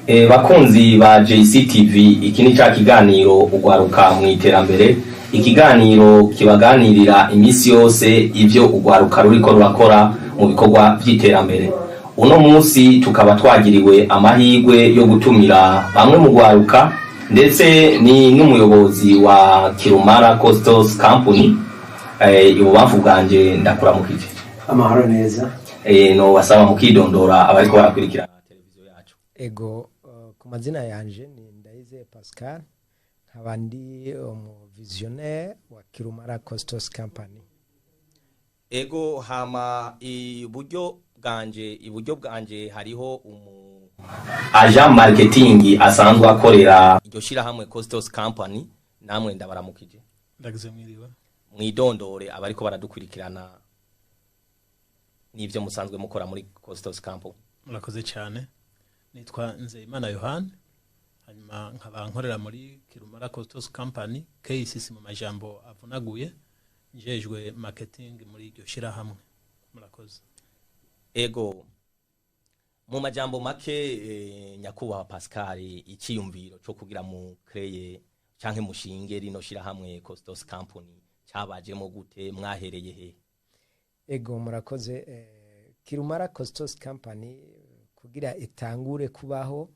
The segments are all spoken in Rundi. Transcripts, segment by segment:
Bakunzi ba JCTV, iki ni ca kiganiro Ugwaruka mu Iterambere, ikiganiro kibaganirira iminsi yose ivyo ugwaruka ruriko rurakora mu bikorwa vy'iterambere. Uno munsi tukaba twagiriwe amahirwe yo gutumira bamwe mu gwaruka, ndetse ni n'umuyobozi wa Kirumara Costos Company. Ibubamfu bwanje, ndakuramukije. Amahoro neza. No basaba mukidondora abariko barakurikira televiziyo yacu. Ego, ku mazina yanje ni Ndayizeye Pascal, nkaba ndi umu visionnaire wa Kirumara Costos Company. Ego, hama iburyo bwanje hariho umu agent marketing asanzwe akorera iryo shirahamwe Costos Company. Namwe ndabaramukije. Ndagize mwiriwe. Mwidondore abariko baradukurikirana n'ivyo musanzwe mukora muri Costos Company. Murakoze cyane. Nitwa Nzeyimana Yohani, hanyuma nkaba nkorera muri Kirumara Costos Company, KCC mu majambo avunaguye, njejwe marketing muri iryo shirahamwe. Murakoze. Ego, mu majambo make, nyakubahwa Pascal, iciyumviro co kugira mu créer canke mushinge rino shirahamwe Costos Company cabajemo gute? Mwahereye he? Ego, murakoze. Kirumara Costos Company kugira itangure kubaho,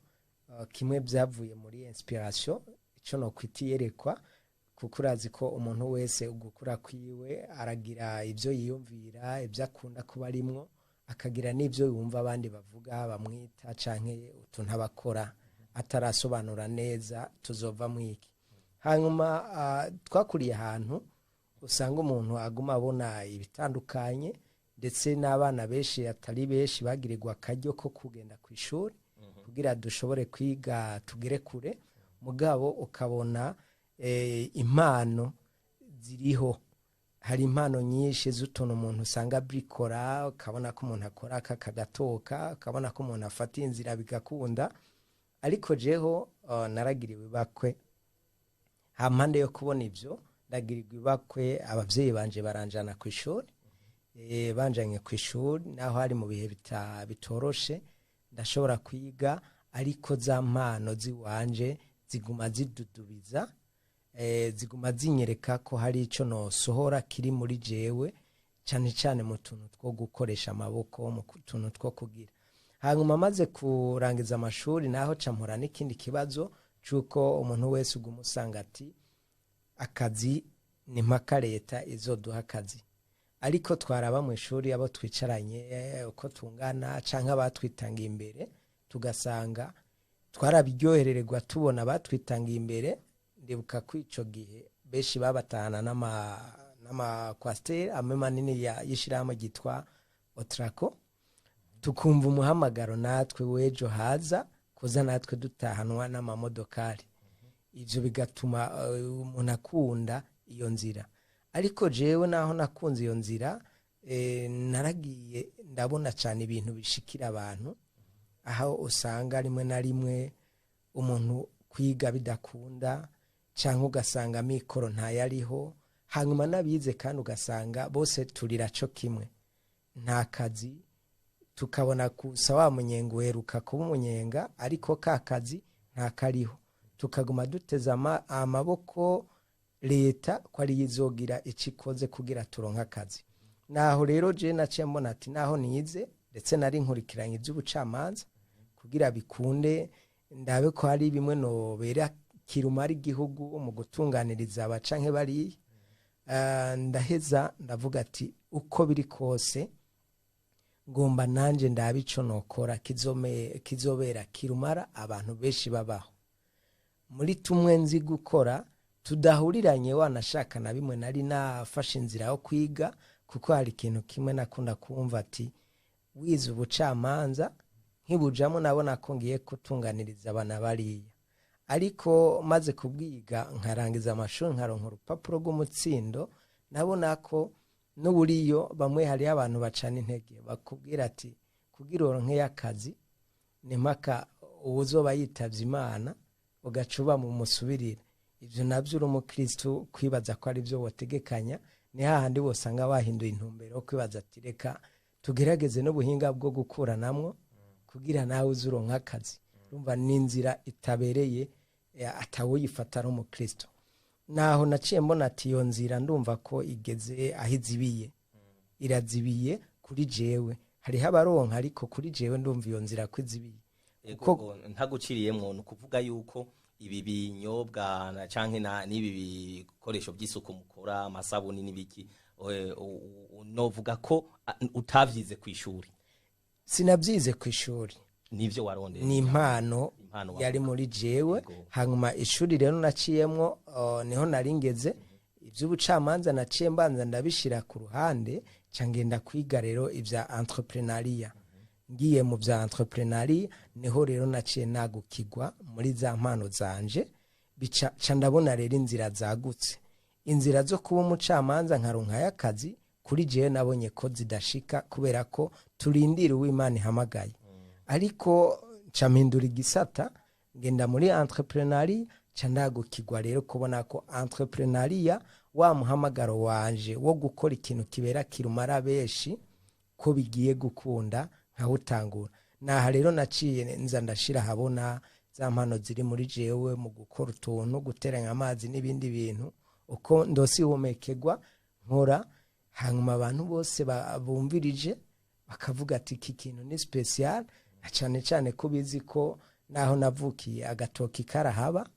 kimwe byavuye muri inspiration, ico no kwita iyerekwa, kuko urazi ko umuntu wese ugukura kwiwe aragira ibyo yiyumvira, ibyo akunda kuba arimwo, akagira n'ibyo yumva abandi bavuga bamwita canke utuntu abakora atarasobanura neza tuzova mwiki. Hanyuma twakuriye ahantu usanga umuntu aguma abona ibitandukanye, ndetse n'abana benshi atari benshi bagirirwa akaryo ko kugenda ku ishuri kugira dushobore kwiga tugere kure. Mugabo ukabona impano ziriho, hari impano nyinshi z'utuntu umuntu usanga abikora, ukabona ko umuntu akora aka kagatoka, ukabona ko umuntu afata inzira bigakunda. Ariko jeho naragiriwe ibakwe. Hampande yo kubona ibyo, ndagirirwa ibakwe, ababyeyi banje baranjana ku ishuri. Banjanye ku ishuri, naho hari mu bihe bitoroshe, ndashobora kwiga, ariko za mpano ziwanje ziguma zidudubiza, ziguma zinyereka ko hari icyo nosohora kiri muri jewe, cyane cyane mu tuntu two gukoresha amaboko, mu tuntu two kugira. Hanyuma maze kurangiza amashuri, naho ca mpura n'ikindi kibazo c'uko umuntu wese uguma usanga ati akazi ni mpaka leta izoduha akazi. Ariko twaraba mu ishuri abo twicaranye, uko tungana canke abatwitangiye imbere, tugasanga twarabiryoherererwa tubona abatwitangiye imbere. Ndibuka ko ico gihe benshi babatahana n'ama coaster amwe manini y'ishirahamwe ryitwa Otraco, tukumva umuhamagaro natwe w'ejo haza kuza natwe dutahanwa n'amamodokari. Ivyo bigatuma umuntu akunda iyo nzira. Ariko jewe naho nakunze iyo nzira, naragiye ndabona cyane ibintu bishikira abantu, aho usanga rimwe na rimwe umuntu kwiga bidakunda, cyangwa ugasanga amikoro ntayariho. Hanyuma n'abize kandi ugasanga bose turira co kimwe, nta kazi. Tukabona gusa wa munyenga uheruka kuba umunyenga, ariko ka kazi ntakariho. Tukaguma duteze amaboko leta ko ariyo izogira icyo ikoze kugira turonke akazi. Naho rero je naciye mbona ati naho nize, ndetse nari nkurikiranye iby'ubucamanza kugira bikunde, ndabe ko hari bimwe nobera kirumara igihugu mu gutunganiriza aba canke bariya. Ndaheza ndavuga ati uko biri kose ngomba nanje ndabe ico nokora kizobera kirumara abantu benshi babaho muri tumwe nzi gukora tudahuriranye, wanashaka na bimwe nari nafashe inzira yo kwiga. Kuko hari ikintu kimwe nakunda kumva ati wize ubucamanza, nkibujamo nabona ko ngiye kutunganiriza abana bariya. Ariko maze kubwiga, nkarangiza amashuri, nkaronka urupapuro rw'umutsindo, nabona ko n'uburiyo bamwe hariyo abantu bacana intege, bakubwira ati kugira uronke akazi ni mpaka uwuzoba yitavye Imana ugaca uba mu musubirire. Ivyo navyo uri umukristu kwibaza ko ari byo wategekanya, ni hahandi wosanga wahinduye intumbero yo kwibaza ati reka tugerageze n'ubuhinga bwo gukuranamwo kugira nawe uze uronke akazi. Urumva ni inzira itabereye, atawuyifata ari umukristo. Naho naciye mbona ati iyo nzira ndumva ko igeze aho izibiye, irazibiye kuri jewe. Hariho abaronka, ariko kuri jewe ndumva iyo nzira ko izibiye. Ego, ntaguciriyemwo, ni ukuvuga yuko ibi binyobwa canke n'ibi bikoresho by'isuku mukora, amasabuni n'ibiki, novuga ko utavyize kw'ishuri? Sinabyize ku ishuri. Nivyo warondeye? Ni impano. Impano. Yari muri jewe. Yego. Hanyuma ishuri rero naciyemwo, niho nari ngeze iby'ubucamanza, naciye mbanza ndabishira ku ruhande, ca ngenda kwiga rero ibya entrepreneuriat. Ngiye mu bya entrepreneuriat, niho rero naciye nagukigwa muri za mpano zanje, bica ca ndabona rero inzira zagutse. Inzira zo kuba umucamanza nkaronkayo akazi, kuri jewe nabonye ko zidashika, kubera ko turindira uw'Imana ihamagaye. Ariko nca mpindura igisata, ngenda muri entrepreneuriat, nca ndagukigwa rero kubona ko entrepreneuriat, wa muhamagaro wanje wo gukora ikintu kibera kirumara benshi, ko bigiye gukunda nkawutangura. Naha rero naciye nza ndashira habona za mpano ziri muri jewe mu gukora utuntu, guteranya amazi n'ibindi bintu, uko ndosi ihumekegwa nkora. Hanyuma abantu bose bumvirije bakavuga ati iki kintu ni special, na cyane cyane ko bizi ko naho navukiye agatoki karahaba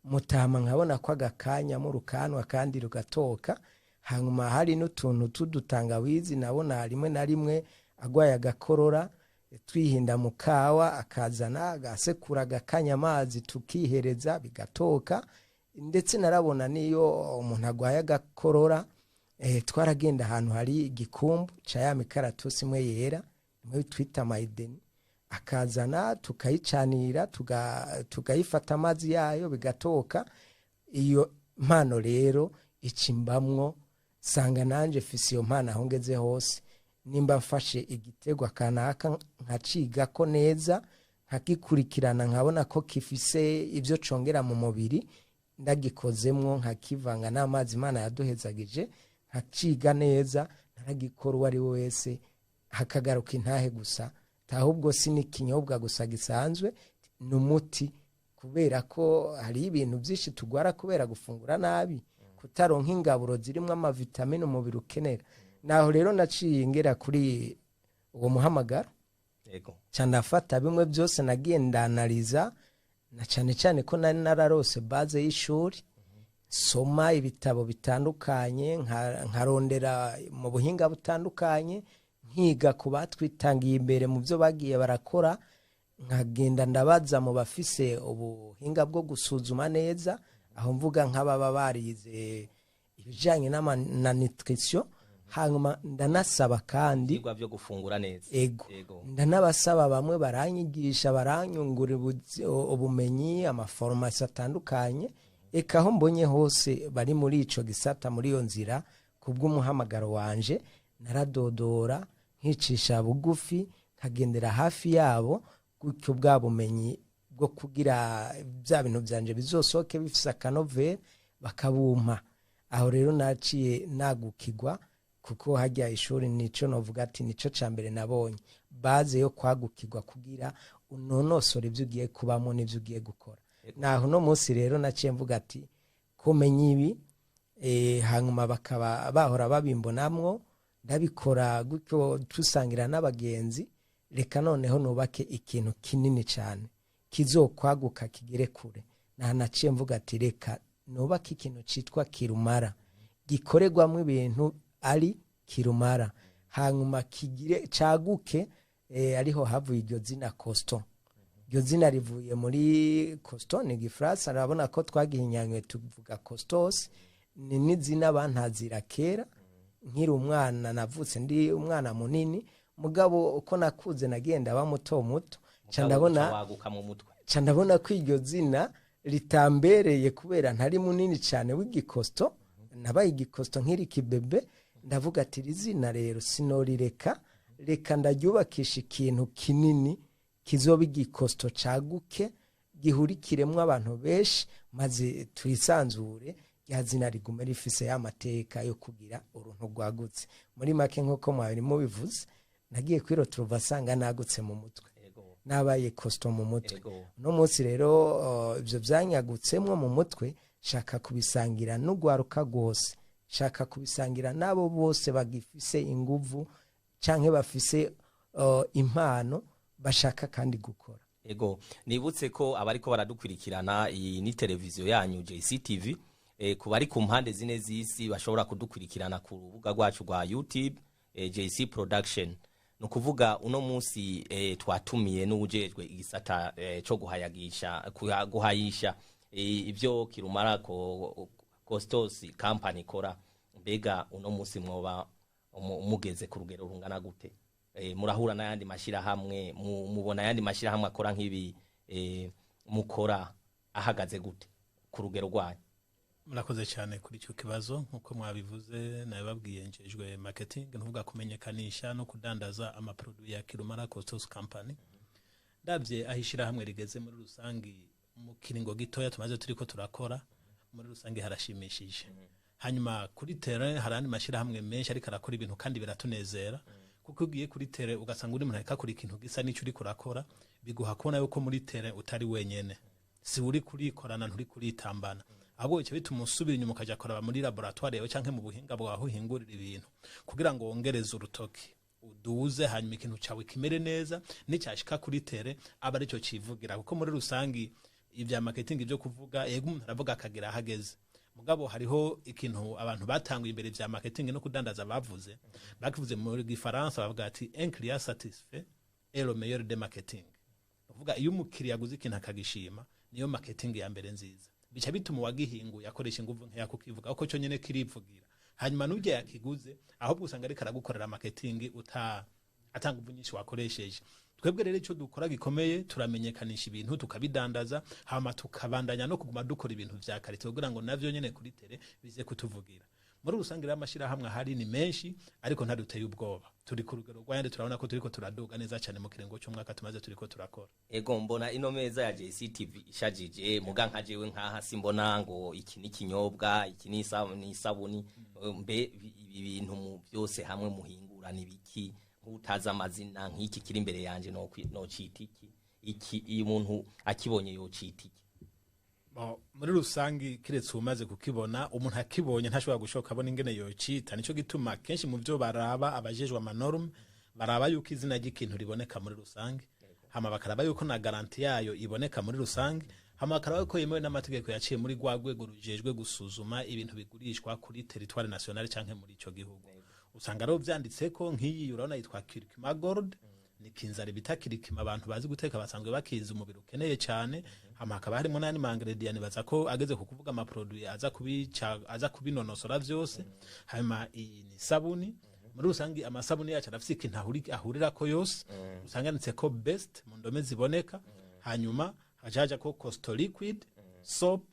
mutama, nkabona ko agakanya mu rukanwa kandi rugatoka. Hanyuma hari n'utuntu tudutangawizi nabona rimwe na rimwe agwaye agakorora, twihinda mu kawa, akazana agasekura agakanya amazi tukihereza bigatoka. Ndetse narabona niyo umuntu agwaye agakorora, twaragenda ahantu hari igikumbu ca ya mikaratusi imwe yera, imwe twita mayideni, akazana tukayicanira, tukayifata amazi yayo bigatoka. Iyo mpano rero ikimbamwo, sanga nanje fise iyo mpano. Aho ngeze hose, nimba mfashe igitegwa kanaka nkacigako neza, nkagikurikirana, nkabona ko kifise ibyo congera mu mubiri, ndagikozemwo nkakivanga n'amazi Imana yaduhezagije, nkaciga neza, ntaragikora uwo ari we wese hakagaruka intahe gusa. Ahubwo si n'ikinyobwa gusa gisanzwe, ni umuti, kubera ko hari ibintu byinshi tugwara kubera gufungura nabi, kutaronka ingaburo zirimo amavitamine umubiri ukenera. Naho rero naciye ngera kuri uwo muhamagaro. Ca ndafata bimwe byose nagiye ndanariza, na cyane cyane ko nari nararose base y'ishuri, soma ibitabo bitandukanye, nkarondera mu buhinga butandukanye, nkiga ku batwitangiye imbere mu byo bagiye barakora, nkagenda ndabaza mu bafise ubuhinga bwo gusuzuma neza, aho mvuga nk'ababa barize ibijyanye na nutrition. Hanyuma ndanasaba kandi ivyigwa byo gufungura neza. Ego. Ndanabasaba, bamwe baranyigisha, baranyungura ubumenyi, amaforomasi atandukanye. Eka aho mbonye hose bari muri ico gisata, muri iyo nzira, kubw'umuhamagaro wanje naradodora, nkicisha bugufi, nkagendera hafi yabo, gutyo bwa bumenyi bwo kugira bya bintu byanje bizosohoke bifise akanovera bakabumpa. Aho rero naciye nagukigwa, kuko hajya ishuri nico novuga ati nico ca mbere nabonye base yo kwagukirwa, kugira unonosora ibyo ugiye kubamo n'ibyo ugiye gukora. Naho uno munsi rero naciye mvuga ati kumenya ibi, hanyuma bakaba bahora babimbonamwo ndabikora gutyo, dusangira n'abagenzi, reka noneho nubake ikintu kinini cyane kizokwaguka kigere kure. Naho naciye mvuga ati reka nubake ikintu citwa Kirumara, gikorerwamo ibintu ari Kirumara, hanyuma kigire caguke. Ariho havuye iryo zina Costo. Iryo zina rivuye muri costaud, ni igifaransa. Urabona ko twagihinyanywe tuvuga Costos. Ni n'izina bantazira kera nkiri umwana. Navutse ndi umwana munini, mugabo uko nakuze nagenda aba muto muto, ca ndabona waguka mu mutwe. Ca ndabona ko iryo zina ritambereye, kubera ntari munini cyane w'igikosto, nabaye igikosto nkiri kibebe. Ndavuga ati iri zina rero sinorireka, reka ndaryubakisha ikintu kinini kizoba igikosto caguke, gihurikiremwo abantu benshi, maze twisanzure, rya zina rigume rifise ya mateka yo kugira uruntu rwagutse. Muri make, nk'uko mwari mubivuze, nagiye kwirotura asanga nagutse mu mutwe. Nabaye costaud mu mutwe. Uno munsi rero ivyo vyanyagutsemwo mu mutwe, shaka kubisangira n'ugwaruka rwose, shaka kubisangira n'abo bose bagifise inguvu canke bafise impano, bashaka kandi gukora. Ego, nibutse ko abariko baradukurikirana, iyi ni televiziyo yanyu JCTV. Ku bari ku mpande zine z'isi bashobora kudukurikirana ku rubuga rwacu rwa YouTube, JC Production. Ni ukuvuga uno munsi twatumiye n'uwujejwe igisata co guhayagisha, guhayisha ibyo Kirumara ko Costos Company ikora. Mbega uno munsi mwoba mugeze ku rugero rungana gute? Murahura n'ayandi mashyirahamwe, mubona ayandi mashyirahamwe akora nk'ibi mukora ahagaze gute ku rugero rwanyu? Murakoze cyane kuri icyo kibazo. Nk'uko mwabivuze, nabibabwiye, njejwe marketing, ntuvuga kumenyekanisha no kudandaza amaproduit ya Kirumara Costos Company. Ndabye aho ishyirahamwe rigeze muri rusangi mu kiringo gitoya tumaze turiko turakora, muri rusange harashimishije. Hanyuma kuri terrain hari andi mashyirahamwe menshi ariko arakora ibintu, kandi biratunezera, kuko ugiye kuri terrain ugasanga uri umuntu ariko akora ikintu gisa n'icyo uriko urakora, biguha kubona yuko muri terrain utari wenyene, si uri kurikorana, nturi kuritambana. Ahubwo icyo bituma usubira inyuma ukajya kuraba muri laboratoire yawe canke mu buhinga bwawe aho uhingurira ibintu, kugira ngo wongereze urutoki, uduze, hanyuma ikintu cawe kimere neza, nicyashika kuri terrain aba aricyo civugira. Kuko muri rusangi ibya marketing byo kuvuga, yego, umuntu aravuga akagira aho ageze, mugabo hariho ikintu abantu batanguye imbere vya marketing no kudandaza bavuze, bakivuze mu gifaransa, bavuga ati: "Un client satisfait est le meilleur de marketing." Uvuga iyo umukiriya aguze ikintu akagishima, niyo marketing ya mbere nziza. Bica bituma uwagihinguye akoresha inguvu nkeya kukivuga, kuko cyo nyene kirivugira. Hanyuma n'urya yakiguze ahubwo usanga ariko aragukorera marketing uta atanga inguvu nyinshi wakoresheje. Twebwe rero icyo dukora gikomeye, turamenyekanisha ibintu, tukabidandaza, hama tukabandanya no kuguma dukora ibintu vya qualité kugira ngo navyo nyene kuri terrain bize kutuvugira. Muri rusange rero amashyirahamwe ahari ni menshi, ariko ntaduteye ubwoba. Turi ku rugero rw'ayandi, turabona ko turiko turaduga neza cyane mu kiringo cy'umwaka tumaze turiko turakora. Ego, mbona ino meza ya JCTV ishajije, muga nka jewe nkaha simbona ngo iki ni kinyobwa, iki ni isabuni. Mbe ibi bintu mu byose hamwe muhingura ni biki? Nk'utazi amazina, nk'iki kiri imbere yanje no cita iki? Iki iyo umuntu akibonye yocita iki? Bon, muri rusangi kiretse umaze kukibona, umuntu akibonye ntashobora gushoka abona ingene yocita. Nico gituma kenshi mu byo baraba, abajejwe amanorme baraba yuko izina ry'ikintu riboneka muri rusange, hama bakaraba yuko na garantie yayo iboneka muri rusange, hama bakaraba yuko yemewe n'amategeko, yaciye muri rwa rwego rujejwe gusuzuma ibintu bigurishwa kuri territoire nationale canke muri ico gihugu. Usanga rero vyanditseko. Nk'iyi urabona yitwa Curcuma Gold, ni kinzari bita curcuma, abantu bazi guteka basanzwe bakiza, umubiri ukeneye cyane. Hama hakaba harimo n'andi ma ingrédients, nibaza ko ageze ku kuvuga amaproduit aza kubica, aza kubinonosora vyose. Hanyuma iyi ni sabuni. Muri rusange amasabuni yacu arafise ikintu ahurirako yose, usanga yanditse ko best mu ndome ziboneka, hanyuma haca haja ko costo liquid soap,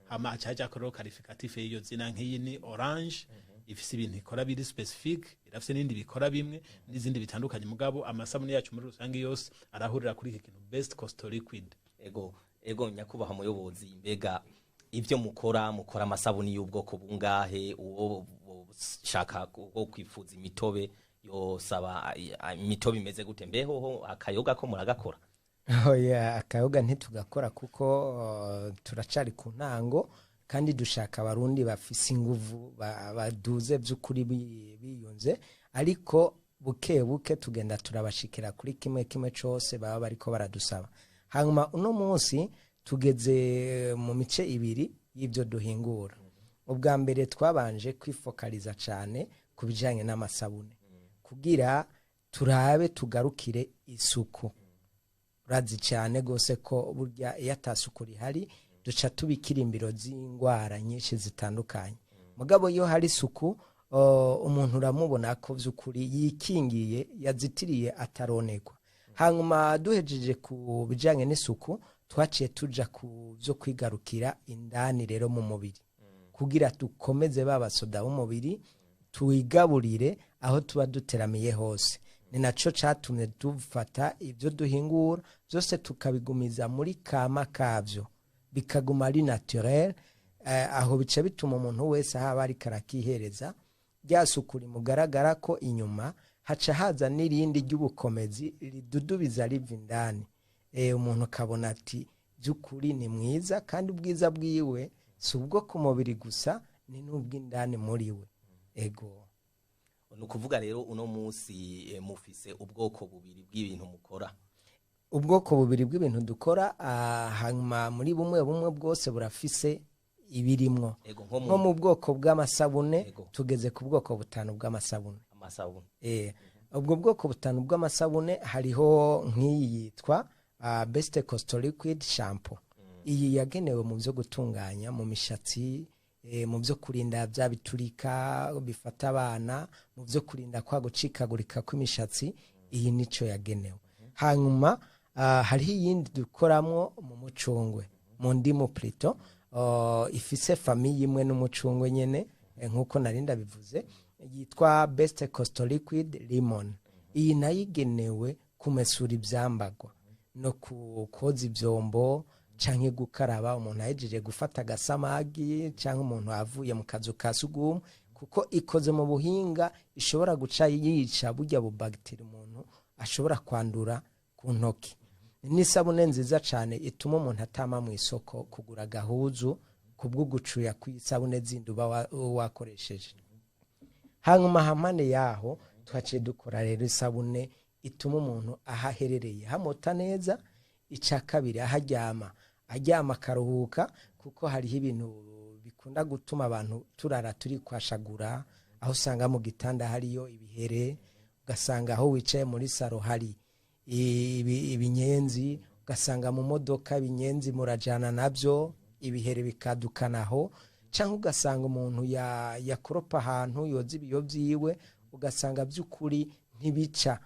hama haca haja ko rero qualificatif y'iyo zina. Nk'iyi ni orange, ifise ibintu ikora biri spécifique, irafise n'ibindi bikora bimwe n'izindi bitandukanye, mugabo amasabuni yacu muri rusange yose arahurira kuri iki kintu best costo liquid. Ego, nyakubahwa muyobozi, mbega ibyo mukora, mukora amasabuni y'ubwoko bungahe? Uwo shaka wo kwifuza imitobe yosaba imitobe imeze gute? Mbeho akayoga ko muragakora? Oya, akayoga ntitugakora kuko turacari ku ntango, kandi dushaka abarundi bafise inguvu baduze by'ukuri biyunze, ariko buke buke tugenda turabashikira kuri kimwe kimwe cose baba bariko baradusaba. Hanyuma uno munsi tugeze mu mice ibiri y'ibyo duhingura. Ubwa mbere twabanje kwifokaliza cyane ku bijyanye n'amasabune kugira turabe tugarukire isuku. Urazi cyane rwose ko burya iyo atasuku rihari duca tubikira imbiro z'indwara nyinshi zitandukanye. Mugabo iyo hari isuku, umuntu uramubona ko by'ukuri yikingiye, yazitiriye, ataronekwa. Hanyuma duhejeje ku bijyanye n'isuku, twaciye tuja ku byo kwigarukira indani rero mu mubiri, kugira dukomeze ba basoda b'umubiri, tuwigaburire aho tuba duteramiye hose. Ni nacyo cyatumye dufata ibyo duhingura byose tukabigumiza muri kama kabyo, bikaguma ari naturel. Aho bica bituma umuntu wese aho aba ariko arakihereza, rya suku rimugaragara ko inyuma, haca haza n'irindi ry'ubukomezi ridudubiza riva indani. Umuntu akabona ati by'ukuri ni mwiza, kandi ubwiza bwiwe si ubwo ku mubiri gusa, ni n'ubw'indani muri we. Ego. Ni ukuvuga rero uno munsi mufise ubwoko bubiri bw'ibintu mukora. Ubwoko bubiri bw'ibintu dukora, hanyuma muri bumwe bumwe bwose burafise ibirimwo. Ego, nko nko mu bwoko bw'amasabune, Ego. tugeze ku bwoko butanu bw'amasabune. Amasabune. Ubwo bwoko butanu bw'amasabune hariho nk'iyi yitwa Best Cost Liquid Shampoo. Iyi yagenewe mu byo gutunganya mu mishatsi, mu byo kurinda bya biturika bifata abana, mu byo kurinda kwa gucikagurika kw'imishatsi. Iyi nico yagenewe. Hanyuma hariho iyindi dukoramwo mu mucungwe, mu ndimu plutôt, ifise famille imwe n'umucungwe nyene, nk'uko nari ndabivuze, yitwa Best Cost Liquid Lemon. Iyi nayo igenewe kumesura ivyambagwa no koza ivyombo canke gukaraba umuntu ahejeje gufata agasamagi canke umuntu avuye mu kazu ka sugumwe, kuko ikoze mu buhinga ishobora guca yica burya bubagiteri umuntu ashobora kwandura ku ntoki. N'isabune nziza cane ituma umuntu atama mu isoko kugura agahuzu kubwo gucuya kw'isabune zindi uba wakoresheje. Hanyuma hampande yaho twaciye dukora rero isabune ituma umuntu aho aherereye hamota neza. Icya kabiri, aho aryama, aryama akaruhuka, kuko hariho ibintu bikunda gutuma abantu turara turi kwashagura, aho usanga mu gitanda hariyo ibihere, ugasanga aho wicaye muri saro hari ibinyenzi, ugasanga mu modoka ibinyenzi murajana nabyo, ibihere bikadukanaho, cyangwa ugasanga umuntu yakoropa ahantu yoza ibiyo byiwe, ugasanga by'ukuri ntibica.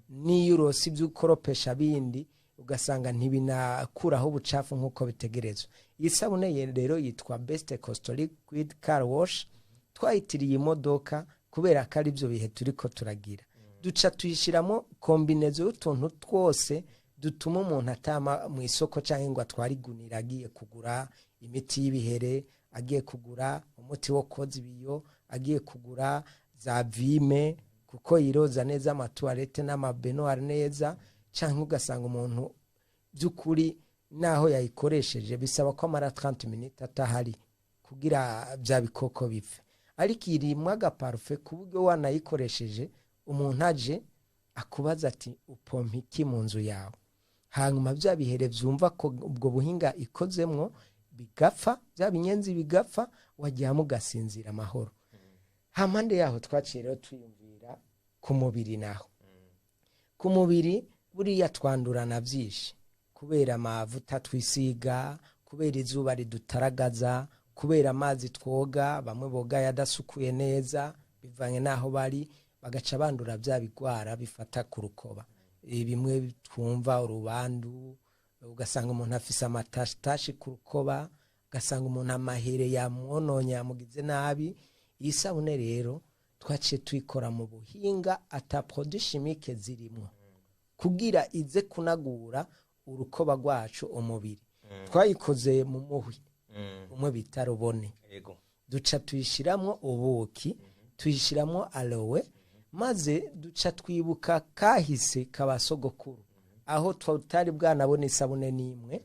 N'iyo urose ibyo ukoropesha bindi, ugasanga ntibinakuraho ubucafu nk'uko bitegerezwa. Iyi sabune rero yitwa Best Cost Liquid Car Wash. Twayitiriye imodoka kubera ko ari byo bihe turiko turagira. Duca tuyishyiramo combinaison y'utuntu twose dutuma umuntu atama mu isoko cyangwa ngo atware igunira agiye kugura imiti y'ibihere, agiye kugura umuti wo koza ibiyo, agiye kugura za Vim, kuko yiroza neza amatoilettes n'amabaignoires neza, cyangwa ugasanga umuntu by'ukuri naho yayikoresheje bisaba ko amara 30 minutes atahari kugira bya bikoko bipfe. Ariko irimwo agaparufe ku buryo wanayikoresheje umuntu aje akubaza ati: "Upompa iki mu nzu yawe?" Hanyuma bya bihere byumva ko ubwo buhinga ikozemwo bigapfa, bya binyenzi bigapfa, wajyamo ugasinzira amahoro. Hampande yaho twaciye rero twiyumvira ku mubiri. Naho ku mubiri buriya twandurana byinshi kubera amavuta twisiga, kubera izuba ridutaragaza, kubera amazi twoga, bamwe boga yadasukuye neza bivanye n'aho bari, bagaca bandura bya bigwara bifata ku rukoba. Bimwe twumva urubandu, ugasanga umuntu afise amatashitashi ku rukoba, ugasanga umuntu amahere yamwononye, yamugize nabi. Iyi sabune rero twaciye tuyikora mu buhinga ata produit chimique zirimwo, kugira ize kunagura urukoba rwacu, umubiri. Twayikoze mu muhwi umwe bita rubone. Duca tuyishyiramo ubuki, tuyishyiramo aloe, maze duca twibuka kahise kabasogokuru, aho tutari bwanabona isabune n'imwe,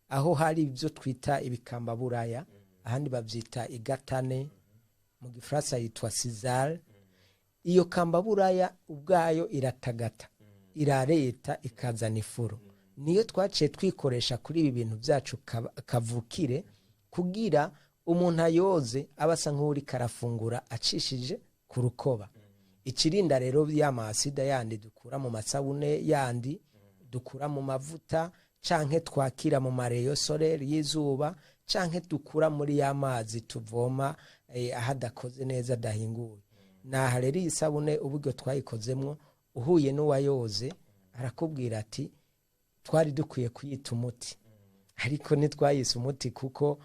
aho hari ibyo twita ibikambaburaya, ahandi babyita igatane, mu gifaransa yitwa sisal. Iyo kambaburaya ubwayo iratagata, irareta, ikazana ifuro. Niyo twaciye twikoresha kuri ibi bintu byacu kavukire, kugira umuntu ayoze aba asa nk'uri karafungura acishije ku rukoba. Ikirinda rero ya masida yandi dukura mu masabune, yandi dukura mu mavuta, canke twakira mu marayons solaires y'izuba, canke dukura muri ya mazi tuvoma aho adakoze neza, adahinguye. Naha rero iyi sabune uburyo twayikozemwo, uhuye n'uwayoze arakubwira ati: "Twari dukwiye kuyita umuti, ariko ntitwayise umuti kuko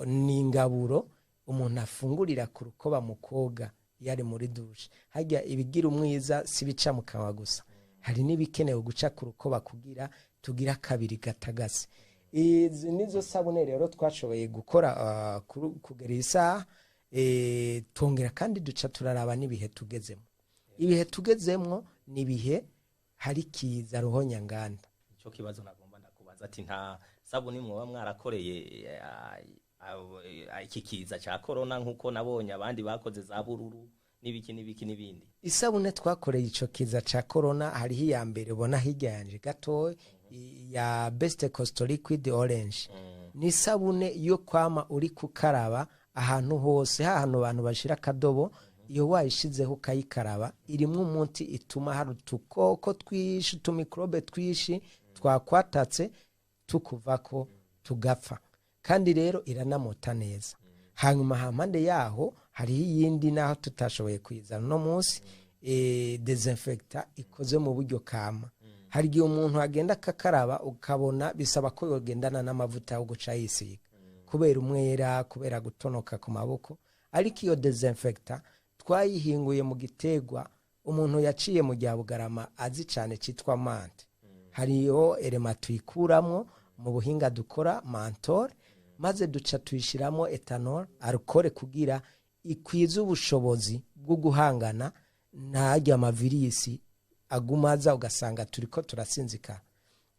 ni ingaburo umuntu afungurira ku rukoba mu koga iyo ari muri douche." Harya ibigira umwiza si bica mu kanwa gusa, hari n'ibikenewe guca ku rukoba kugira tugira kabiri gatagase. Izi nizo sabune rero twashoboye gukora kugera iyi saha. Twongera kandi duca turaraba n'ibihe tugezemo. Ibihe tugezemwo ni ibihe hari kiza ruhonyanganda. Nico kibazo nagomba ndakubaza, ati nta sabuni mwoba mwarakoreye iki kiza ca corona, nkuko nabonye abandi bakoze za bururu n'ibiki n'ibiki n'ibindi? Isabune twakoreye ico kiza ca corona, hariho iya mbere ubona hirya yanje gato, ya Best Cost Liquid Orange. Ni isabune yo kwama uri kukaraba ahantu hose, hahantu abantu bashira akadobo. Iyo wayishizeho ukayikaraba, irimwo umuti ituma hari utukoko twinshi, utumikrobe twinshi twakwatatse tukuvako tugapfa, kandi rero iranamota neza. Hanyuma hampande yaho hariho iyindi, naho tutashoboye kuyizana uno munsi, désinfectant ikoze mu buryo kama. Hari igihe umuntu agenda akakaraba, ukabona bisaba ko yogendana n'amavuta yo guca yisiga kubera umwera, kubera gutonoka ku maboko. Ariko iyo désinfectant twayihinguye mu gitegwa umuntu yaciye mu gihe Bugarama azi cyane, cyitwa menthe. Hariyo élément tuyikuramwo mu buhinga dukora, menthol, maze duca tuyishyiramo éthanol, alcool, kugira ikwize ubushobozi bwo guhangana ntarya amavirisi aguma aza, ugasanga turiko turasinzikara.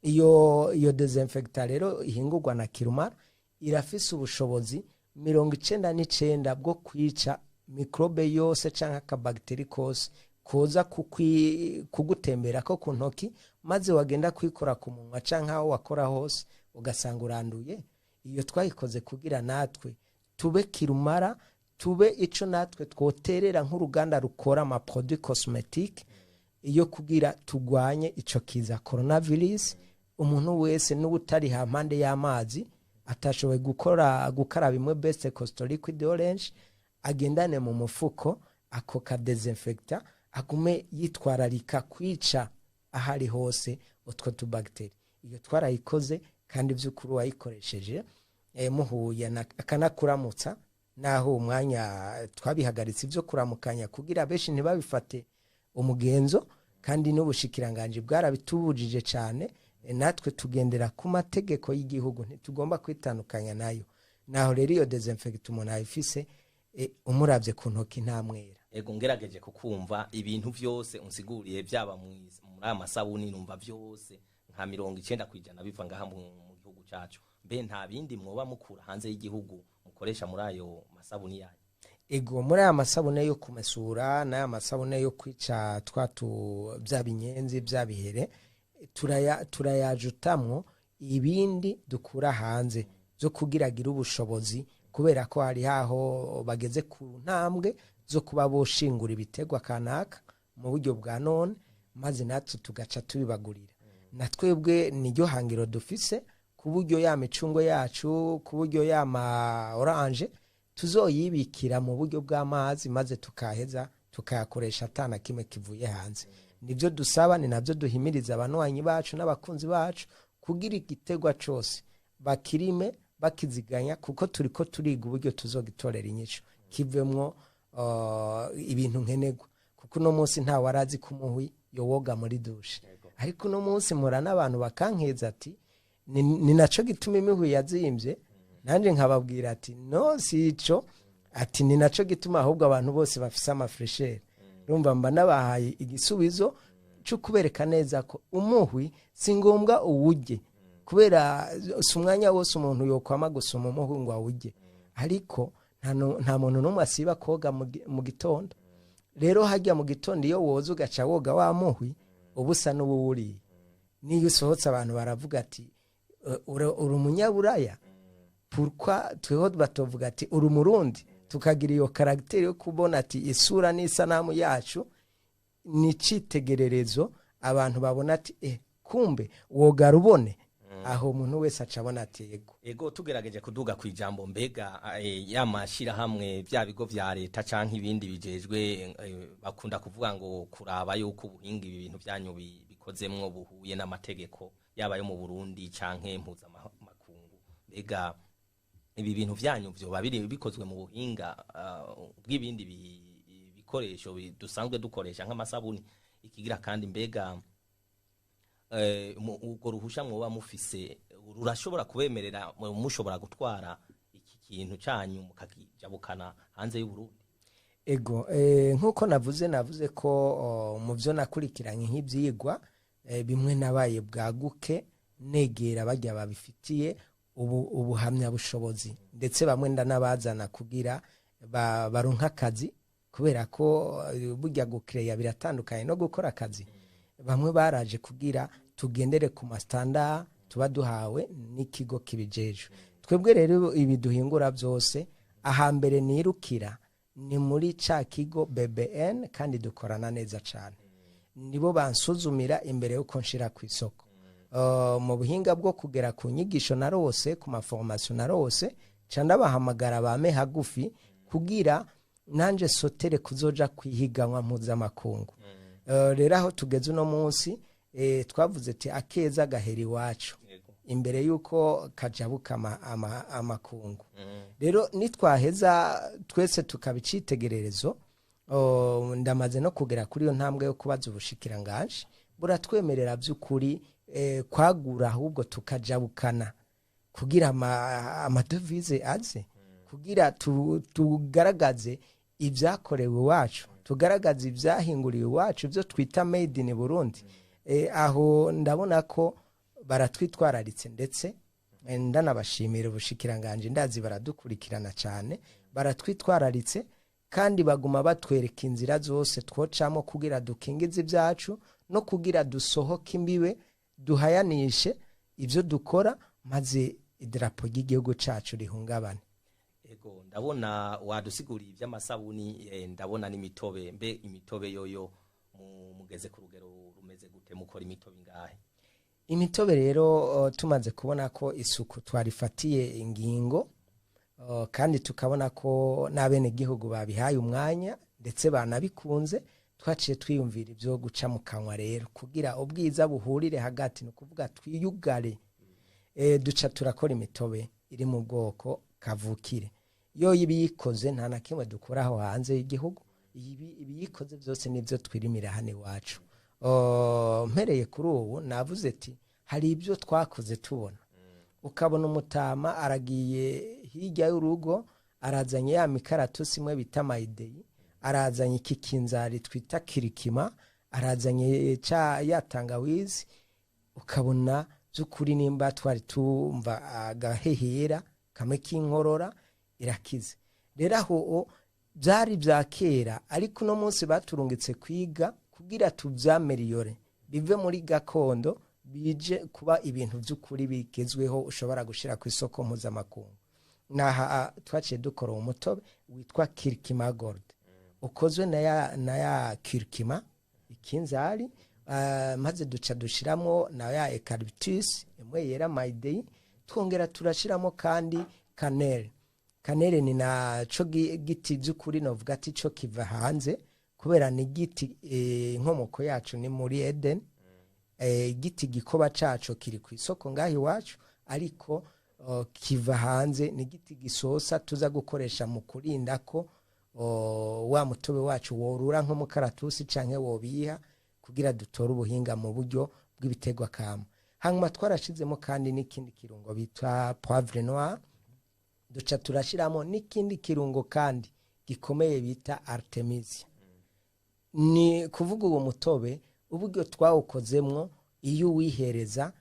Iyo désinfectant rero ihingurwa na Kirumara irafise ubushobozi 99 bwo kwica mikrobe yose canke akabagiteri kose koza kugutembera ko ku ntoki, maze wagenda kwikora ku munwa canke aho wakora hose ugasanga uranduye. Iyo twayikoze kugira natwe tube Kirumara, tube ico natwe twoterera nk'uruganda rukora amaproduit cosmétique, iyo kugira tugwanye ico kiza coronavirus. Umuntu wese n'ubutari hampande y'amazi atashoboye gukora gukaraba imwe Best Cost Liquid Orange, agendane mu mufuko ako ka désinfectant, agume yitwararika kwica ahari hose utwo tubagiteri. Iyo twarayikoze, kandi by'ukuri wayikoresheje muhuye akanakuramutsa, naho umwanya twabihagaritse ibyo kuramukanya kugira benshi ntibabifate umugenzo, kandi n'ubushikiranganje bwarabitubujije cyane. Natwe tugendera ku mategeko y'igihugu, ntitugomba kwitandukanya nayo. Naho rero iyo désinfectant umuntu ayifise, umuravye ku ntoki nta mwera. Ego, ngerageje kukumva, ibintu vyose unsiguriye, byaba muri aya masabuni, numva vyose nka 90% biva ngaha mu gihugu cacu. Mbe nta bindi mwoba mukura hanze y'igihugu mukoresha muri ayo masabuni yanyu? Ego, muri aya masabune yo kumesura n'aya masabune yo kwica twatu bya binyenzi, bya bihere, turayajutamwo ibindi dukura hanze zo kugira agire ubushobozi, kubera ko hari haho bageze ku ntambwe zo kuba boshingura ibitegwa kanaka mu buryo bwa none, maze natwe tugaca tubibagurira. Na twebwe niryo hangiro dufise, ku buryo ya micungwe yacu, ku buryo ya ma orange tuzoyibikira mu buryo bw'amazi, maze tukaheza tukayakoresha atana kimwe kivuye hanze. Nibyo dusaba, ni nabyo duhimiriza abanywanyi bacu n'abakunzi bacu, kugira igitegwa cose bakirime bakiziganya, kuko turiko turiga uburyo tuzogitorera inyishu kivemwo ibintu nkenerwa. Kuko uno munsi nta warazi ko umuhwi yowoga muri douche, ariko uno munsi mpura n'abantu bakankeza ati ni naco gituma imihwi yazimvye. Nanjye nkababwira ati no, si ico, ati ni naco gituma ahubwo abantu bose bafise amafraîcheur. Urumva mba nabahaye igisubizo cyo kubereka neza ko umuhwi si ngombwa uwurye, kubera si umwanya wose umuntu yokwama gusoma umuhwi ngo awurye. Ariko nta muntu n'umwe asiba koga mu gitondo. Rero hajya mu gitondo iyo woza ugaca woga wa muhwi, uba usa n'uwuriye. Niyo usohotse abantu baravuga ati "Uri umunyaburaya." Pourquoi tweho batovuga ati uri umurundi, tukagira iyo caractère yo kubona ati isura n'isanamu yacu ni icitegererezo, abantu babona ati kumbe wogara ubone aho, umuntu wese aca abona ati yego. Ego, tugerageje kuduga ku ijambo, mbega ya mashirahamwe, bya bigo vya leta canke ibindi bijejwe, bakunda kuvuga ngo kuraba yuko ubuhinga ibi bintu byanyu bikozemwo buhuye n'amategeko, yaba yo mu Burundi canke mpuzamakungu, mbega ibi bintu vyanyu vyoba biri bikozwe mu buhinga bw'ibindi bikoresho dusanzwe dukoresha nk'amasabuni? Ikigira kandi, mbega urwo ruhusha mwoba mufise rurashobora kubemerera mushobora gutwara iki kintu canyu mukakijabukana hanze y'Uburundi? Ego, nk'uko navuze ko mu byo nakurikiranye nk'ibyigwa, bimwe nabaye bwaguke. Negera bajya babifitiye ubu ubuhamya bushobozi, ndetse bamwe ndanabazana kugira baronke akazi, kubera ko burya gukereya biratandukanye no gukora akazi. Bamwe baraje kugira tugendere ku ma standards tuba duhawe n'ikigo kibijejwe. Twebwe rero ibi duhingura byose, ahambere nirukira ni muri ca kigo BBN, kandi dukorana neza cyane. Nibo bansuzumira imbere y'uko nshira ku isoko. Mu buhinga bwo kugera ku nyigisho narose, ku ma formations narose, ca ndabahamagara bame hagufi kugira nanje sotere kuzoja kwihiganwa mpuzamakungu. Rero aho tugeze uno munsi, twavuze ati akeza gahera iwacu imbere y'uko kajabuka amakungu. Rero nitwaheza twese tukaba icitegererezo. Ndamaze no kugera kuri iyo ntambwe yo kubaza ubushikiranganji, buratwemerera by'ukuri kwagura, ahubwo tukajabukana kugira amadevize aze, kugira tugaragaze ibyakorewe iwacu, tugaragaze ibyahinguriwe iwacu, ibyo twita made in Burundi. Aho ndabona ko baratwitwararitse, ndetse ndanabashimira ubushikiranganji, ndazi baradukurikirana cyane. Baratwitwararitse kandi baguma batwereka inzira zose twocamo kugira dukingize ibyacu no kugira dusohoke imbibe, duhayanishe ibyo dukora, maze idarapo ry'igihugu cyacu rihungabane. Ego, ndabona wadusiguriye iby'amasabuni, ndabona n'imitobe. Mbe imitobe yoyo mugeze ku rugero rumeze gute? Mukora imitobe ingahe? Imitobe rero, tumaze kubona ko isuku twarifatiye ingingo, kandi tukabona ko n'abenegihugu babihaye umwanya ndetse banabikunze, twaciye twiyumvira ibyo guca mu kanwa rero kugira ubwiza buhurire hagati, ni ukuvuga twiyugare. Duca turakora imitobe iri mu bwoko kavukire. Yo ibiyikoze nta na kimwe dukuraho hanze y'igihugu. Ibiyikoze byose nibyo twirimira hano iwacu. Mpereye kuri ubu, navuze ati hari ibyo twakoze tubona, ukabona umutama aragiye hirya y'urugo, arazanye ya mikaratusi imwe bita mayideyi, arazanye iki kinzari twita kirikima, arazanye ca ya tangawizi, ukabona by'ukuri nimba twari tumva agahehera kamwe k'inkorora irakize. Rero aho byari bya kera, ariko uno munsi baturungitse kwiga kugira tubyameriyore, bive muri gakondo bije kuba ibintu by'ukuri bigezweho ushobora gushyira ku isoko mpuzamakungu. Naha twaciye dukora uwo mutobe witwa Kirikima Gold, ukozwe na ya kirikima ikinzari, maze duca dushiramo na ya eucalyptus imwe yera mayideyi, twongera turashiramo kandi cannelle. Cannelle ni naco giti by'ukuri novuga ati co kiva hanze, kubera ni igiti inkomoko yacu ni muri Eden. Igiti gikoba caco kiri ku isoko ngaho iwacu, ariko kiva hanze. Ni igiti gisosa tuza gukoresha mu kurinda ko wa mutobe wacu worura nk'umukaratusi canke wobiha, kugira dutore ubuhinga mu buryo bw'ibiterwa kama. Hanyuma twarashizemo kandi n'ikindi kirungo bita poivre noir, duca turashiramo n'ikindi kirungo kandi gikomeye bita artemisia. Ni kuvuga uwo mutobe uburyo twawukozemwo, iyo uwihereza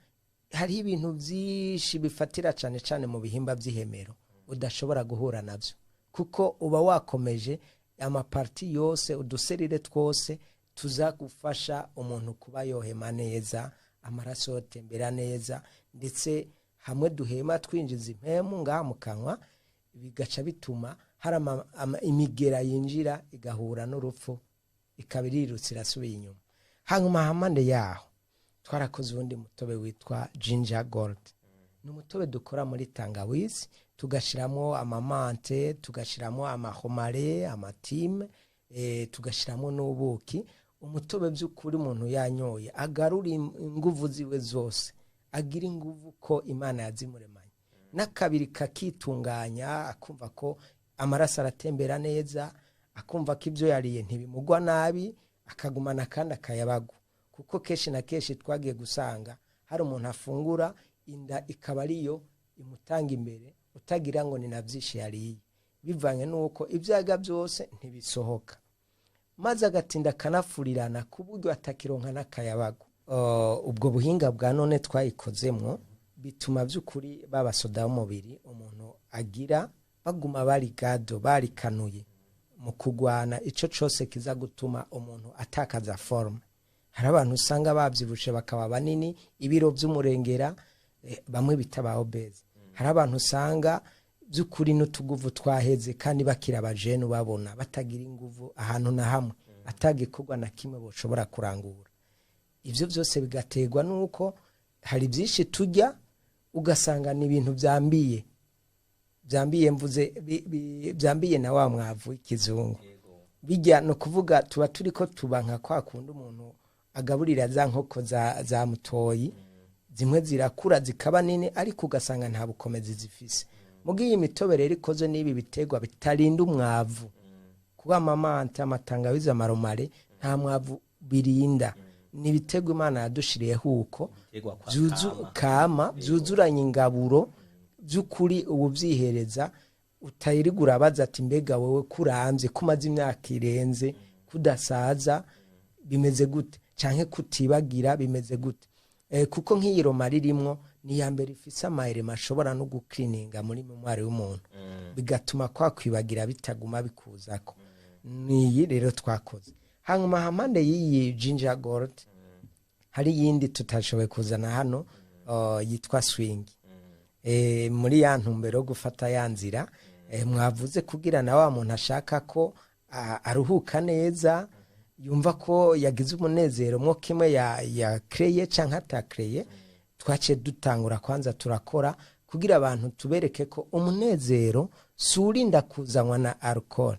hariho ibintu byinshi bifatira cyane cyane mu bihimba by'ihemero udashobora guhura nabyo, kuko uba wakomeje ama parties yose, uduserire twose tuza gufasha umuntu kuba yohema neza, amaraso yotembera neza, ndetse hamwe duhema twinjiza impemu ngaha mu kanwa, bigaca bituma hari imigera yinjira igahura n'urupfu, ikaba irirutse irasubiye inyuma. Hanyuma hampande yaho twarakoze uwundi mutobe witwa Ginger Gold. Ni umutobe dukora muri tangawizi, tugashyiramo ama menthe, tugashyiramo ama romarin, ama thym, tugashyiramo n'ubuki. Umutobe by'ukuri umuntu yanyoye agarura inguvu ziwe zose, agira inguvu ko Imana yazimuremanye, n'akabiri kakitunganya, akumva ko amaraso aratembera neza, akumva ko ibyo yariye ntibimugwa nabi, akagumana kandi akayabagu. Kuko kenshi na kenshi twagiye gusanga hari umuntu afungura inda ikaba ariyo imutanga imbere, utagira ngo ni na byinshi yariye, bivanye n'uko ibyaga byose ntibisohoka, maze agatinda akanafurirana ku buryo atakironka n'akayabagu. ubwo buhinga bwa none twayikozemwo bituma by'ukuri babasoda b'umubiri umuntu agira baguma bari gado, barikanuye mu kugwana ico cose kiza gutuma umuntu atakaza forme. Hari abantu usanga bavyibushe bakaba banini, ibiro vy'umurengera, bamwe bita ba obèses. Hari abantu usanga by'ukuri n'utuguvu twaheze kandi bakiri abajene, babona batagira inguvu ahantu na hamwe, atagikorwa na kimwe boshobora kurangura. Ivyo byose bigaterwa nuko hari byinshi turya, ugasanga ni ibintu byambiye, byambiye mvuze byambiye na wa mwavu w'ikizungu. Bijya no kuvuga tuba turiko tuba nka kwa kundi umuntu agaburira za nkoko za mutoyi, zimwe zirakura zikaba nini, ariko ugasanga nta bukomezi zifise. Muga iyi mitobe rero ikoze n'ibi biterwa bitarinda umwavu, kuba amamante, amatangawizi, amaromare, nta mwavu birinda, ni ibiterwa Imana yadushiriyeho uko. Ibiterwa kwa byuzu kama. Kama byuzuranye ingaburo by'ukuri. Ubu byihereza utayirigura abaza ati: "Mbega wowe kurambye, kumaze imyaka irenze kudasaza, bimeze gute?" Canke kutibagira, bimeze gute? Kuko nk'iyi romarin irimwo ni iya mbere ifise amayirema ashobora no gukirininga muri mémoire y'umuntu, bigatuma kwa kwibagira bitaguma bikuzako. Niyi rero twakoze. Hanyuma hampande y'iyi Ginger Gold hari iyindi tutashoboye kuzana hano, yitwa Swing. Muri ya ntumbero yo gufata ya nzira mwavuze, kugira na wa muntu ashaka ko aruhuka neza, yumva ko yagize umunezero mwo kimwe ya kreye canke atakreye, twaciye dutangura kwanza turakora kugira abantu tubereke ko umunezero si urinda kuzanwa na alcool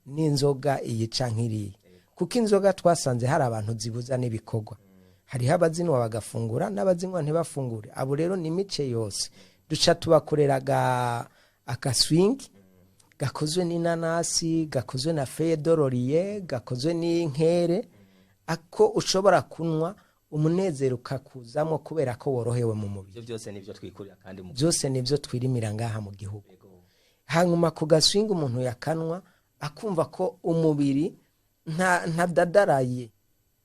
n'inzoga iyi canke iriya, kuko inzoga twasanze hari abantu zibuza n'ibikorwa. Hariho abazinywa bagafungura n'abazinywa ntibafungure. Abo rero ni imice yose, duca tubakorera akaswing gakozwe n'inanasi, gakozwe na feuille de laurier, gakozwe n'inkere, ako ushobora kunywa umunezero ukakuzamo kubera ko worohewe mu mubiri. Ivyo byose nivyo twikurira kandi mu Byose nibyo twirimira ngaha mu gihugu. Hanyuma ku gaswinga umuntu yakanwa akumva ko umubiri ntadadaraye,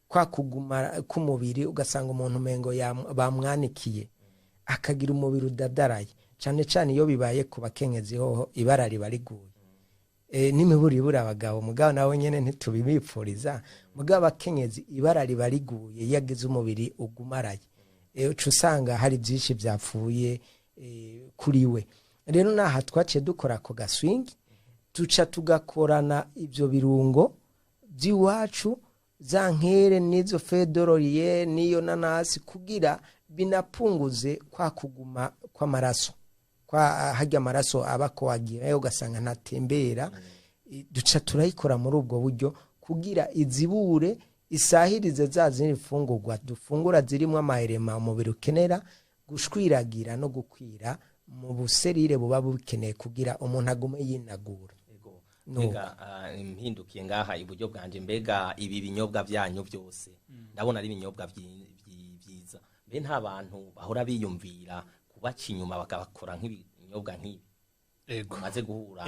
kwa kuguma k'umubiri ugasanga umuntu umengo bamwanikiye, akagira umubiri udadaraye. Cyane cyane iyo bibaye ku bakenyezi hoho ibara riba riguye, n'imiburiburi abagabo mugabo nawe nyene ntitubibipfuriza, mugabo abakenyezi ibara riba riguye iyo agize umubiri ugumaraye. Uca usanga hari byinshi byapfuye kuri we. Rero naha twaciye dukora ako gaswingi, tuca tugakorana ibyo birungo by'iwacu, za nkere n'izo fedororiye n'iyo nanasi, kugira binapunguze kwa kuguma kw'amaraso, kwa harya amaraso aba koagirayo ugasanga ntatembera. Duca turayikora muri ubwo buryo kugira izibure, isahirize za zindi mfungurwa dufungura zirimo amayirema umubiri ukenera gushwiragira no gukwira mu buserire buba bukeneye kugira umuntu agume yinagura. Ego. Nuko. Mbega mpindukiye ngaha iburyo bwanje, mbega ibi binyobwa byanyu byose ndabona ari ibinyobwa vyiza, mbe nta bantu bahora biyumvira kubaca inyuma bakabakora nk'ibinyobwa nk'ibi Ego. mumaze guhura?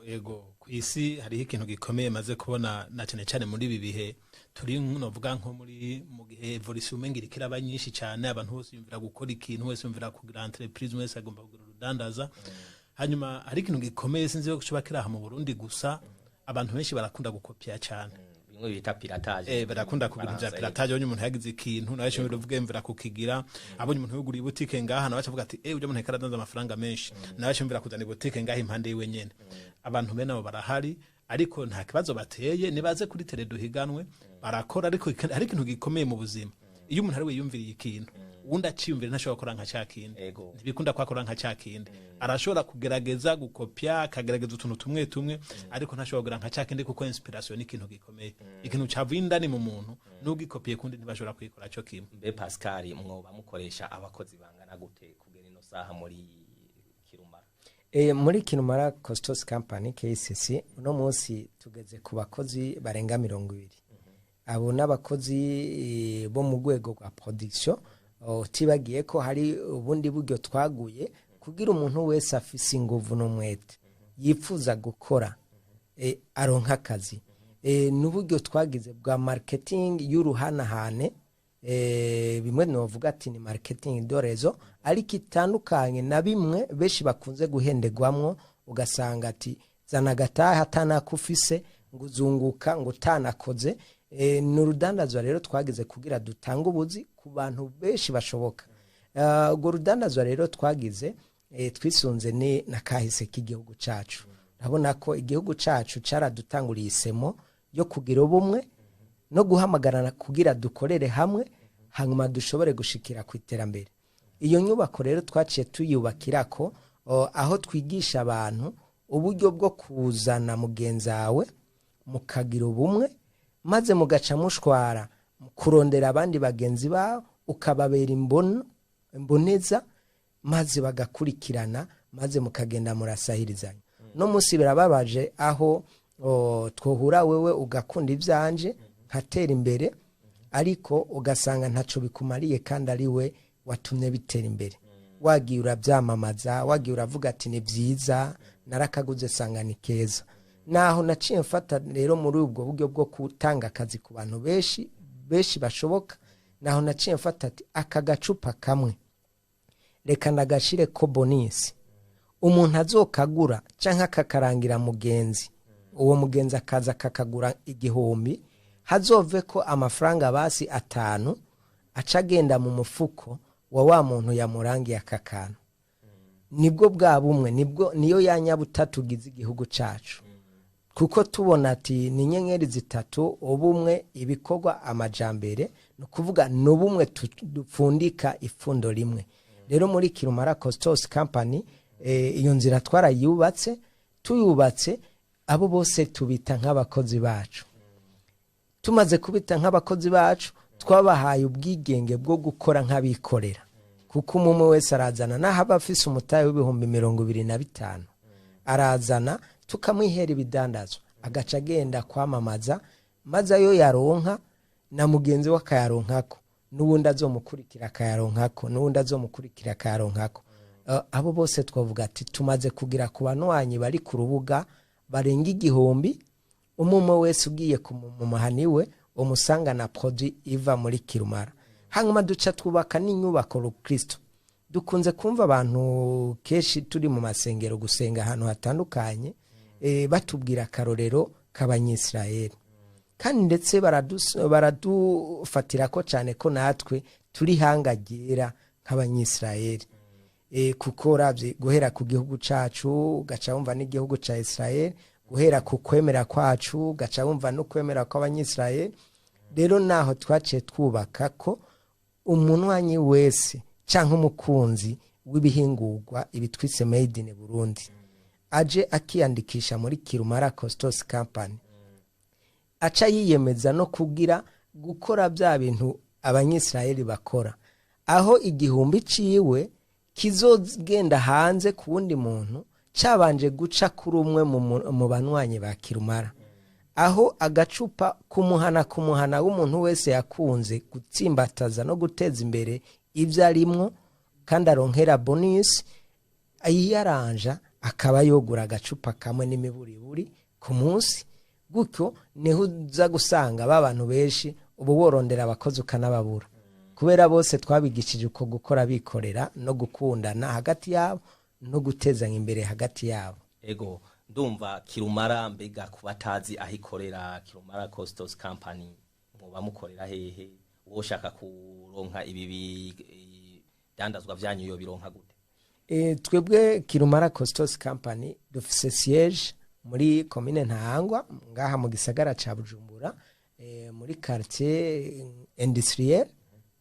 Ego, ku isi hariho ikintu gikomeye maze kubona, na cyane cyane muri ibi bihe turi, novuga nko muri mu gihe évolution umenga iriko iraba nyinshi cyane, abantu bose yumvira gukora ikintu, wese yumvira kugira entreprise, wese agomba kugira urudandaza. Hanyuma hari ikintu gikomeye, sinzi ko coba kiri aha mu Burundi gusa, abantu benshi barakunda gukopya cyane. Bimwe bita piratage. Barakunda kugira ibya Faransa, piratage. Abonye umuntu yagize ikintu nawe ashobora kuvuga yumvira kukigira, abonye umuntu yuguriye butike ngaha nawe acavuga ati: "Eh, ujya muntu aradanza amafaranga menshi," nawe ashobora kuzana butike ngaha impande yiwe nyene. Abantu bene abo barahari, ariko nta kibazo bateye, nibaze kuri tele duhiganwe. Barakora, ariko hari ikintu gikomeye mu buzima: iyo umuntu ari we yumviriye ikintu, uwundi aciyumvira ntashobora gukora nka ca kindi. Ntibikunda ko akora nka ca kindi. Arashobora kugerageza gukopya, akagerageza utuntu tumwe tumwe, ariko ntashobora kugira nka ca kindi, kuko inspiration ni ikintu gikomeye, ikintu cavuye indani mu muntu. N'ugikopiye kundi ntibashobora kuyikora co kimwe. Mbe Pascal, mwoba mukoresha abakozi bangana gute kugera ino saha muri Kirumara? Muri Kirumara Costos Company KCC uno munsi tugeze ku bakozi barenga 20. Abo n'abakozi bo mu rwego rwa production, utibagiye ko hari ubundi buryo twaguye kugira umuntu wese afise inguvu n'umwete yifuza gukora aronka akazi. N'uburyo twagize bwa marketing y'uruhanahane. Bimwe novuga ati ni marketing de réseau, ariko itandukanye na bimwe benshi bakunze guhendegwamwo, ugasanga ati zana agataha atanakufise ngo uzunguka ngo utanakoze. Ni urudandazwa rero twagize kugira dutange ubuzi ku bantu benshi bashoboka. Urwo rudandazwa rero twagize, twisunze ni na kahise k'igihugu cacu. Urabona ko igihugu cacu caradutanguriye isemo yo kugira ubumwe no guhamagarana kugira dukorere hamwe, hanyuma dushobore gushikira ku iterambere. Iyo nyubako rero twaciye tuyubakirako aho twigisha abantu uburyo bwo kuzana mugenzi wawe mukagira ubumwe, maze mugaca mushwara kurondera abandi bagenzi bawe, ukababera imboneza, maze bagakurikirana, maze mukagenda murasahirizanya. No munsi birababaje aho twohura wewe ugakunda ibyanje nkatera imbere, ariko ugasanga ntaco bikumariye kandi ari we watumye bitera imbere. Wagiye urabyamamaza, wagiye uravuga ati ni byiza, narakaguze sanga ni keza. Naho naciye mfata rero muri ubwo buryo bwo gutanga akazi ku bantu benshi benshi bashoboka, naho naciye mfata ati aka gacupa kamwe reka ndagashire ko bonus, umuntu azokagura canke akakarangira mugenzi, uwo mugenzi akaza akakagura 1000, hazove ko amafaranga basi 5 aca agenda mu mufuko wa wa muntu yamurangiye aka kantu. Nibwo bwa bumwe, nibwo niyo ya nyabutatu ugize igihugu cacu, kuko tubona ati ni inyenyeri zitatu: ubumwe, ibikorwa, amajambere. Ni ukuvuga ni ubumwe dupfundika ipfundo rimwe. Rero muri Kirumara Costos Company, iyo nzira twarayubatse. Tuyubatse, abo bose tubita nk'abakozi bacu. Tumaze kubita nk'abakozi bacu, twabahaye ubwigenge bwo gukora nk'abikorera, kuko umwe wese arazana, naho aba afise umutahe w'25,000, arazana tukamwihera ibidandazwa, agaca agenda kwamamaza, maze ayo yaronka na mugenzi we akayaronkako, n'ubundi azomukurikira akayaronkako, n'ubundi azomukurikira akayaronkako. Abo bose twavuga ati tumaze kugira ku banywanyi bari ku rubuga barenga 1000. Umwe wese ugiye mu muhani we umusanga na produit iva muri Kirumara. Hanyuma duca twubaka n'inyubako rukristo. Dukunze kumva abantu kenshi turi mu masengero gusenga ahantu hatandukanye, batubwira akarorero k'Abanyisirayeli, kandi ndetse baradufatira ko cyane ko natwe turi hanga ryera nk'Abanyisirayeli. Kuko uravye guhera ku gihugu cacu ugaca wumva n'igihugu ca Israel, guhera ku kwemera kwacu ugaca wumva no kwemera kw'Abanyisirayeli. Rero naho twaciye twubaka ko umunywanyi wese canke umukunzi w'ibihingurwa ibitwise made in Burundi aje akiyandikisha muri Kirumara Costos Company, aca yiyemeza no kugira gukora bya bintu Abanyisirayeli bakora, aho 1000 ciwe kizogenda hanze ku wundi muntu cabanje guca kuri umwe mu banywanyi ba Kirumara, aho agacupa kumuhana kumuhana w'umuntu wese yakunze gutsimbataza no guteza imbere ibyo arimwo kandi aronkera bonus, yiyaranja akaba yogura agacupa kamwe n'imiburiburi ku munsi. Gutyo niho uza gusanga ba bantu benshi ubu worondera abakozi ukanababura, kubera bose twabigishije uko gukora bikorera no gukundana hagati yabo no gutezanya imbere hagati yabo. Ego, ndumva Kirumara. Mbega ku batazi aho ikorera Kirumara Costos Company, muba mukorera hehe? Uwoshaka kuronka ibi bidandazwa vyanyu yo bironka gute? Twebwe Kirumara Costos Company dufise siège muri commune Ntahangwa, ngaha mu gisagara ca Bujumbura, muri quartier industriel,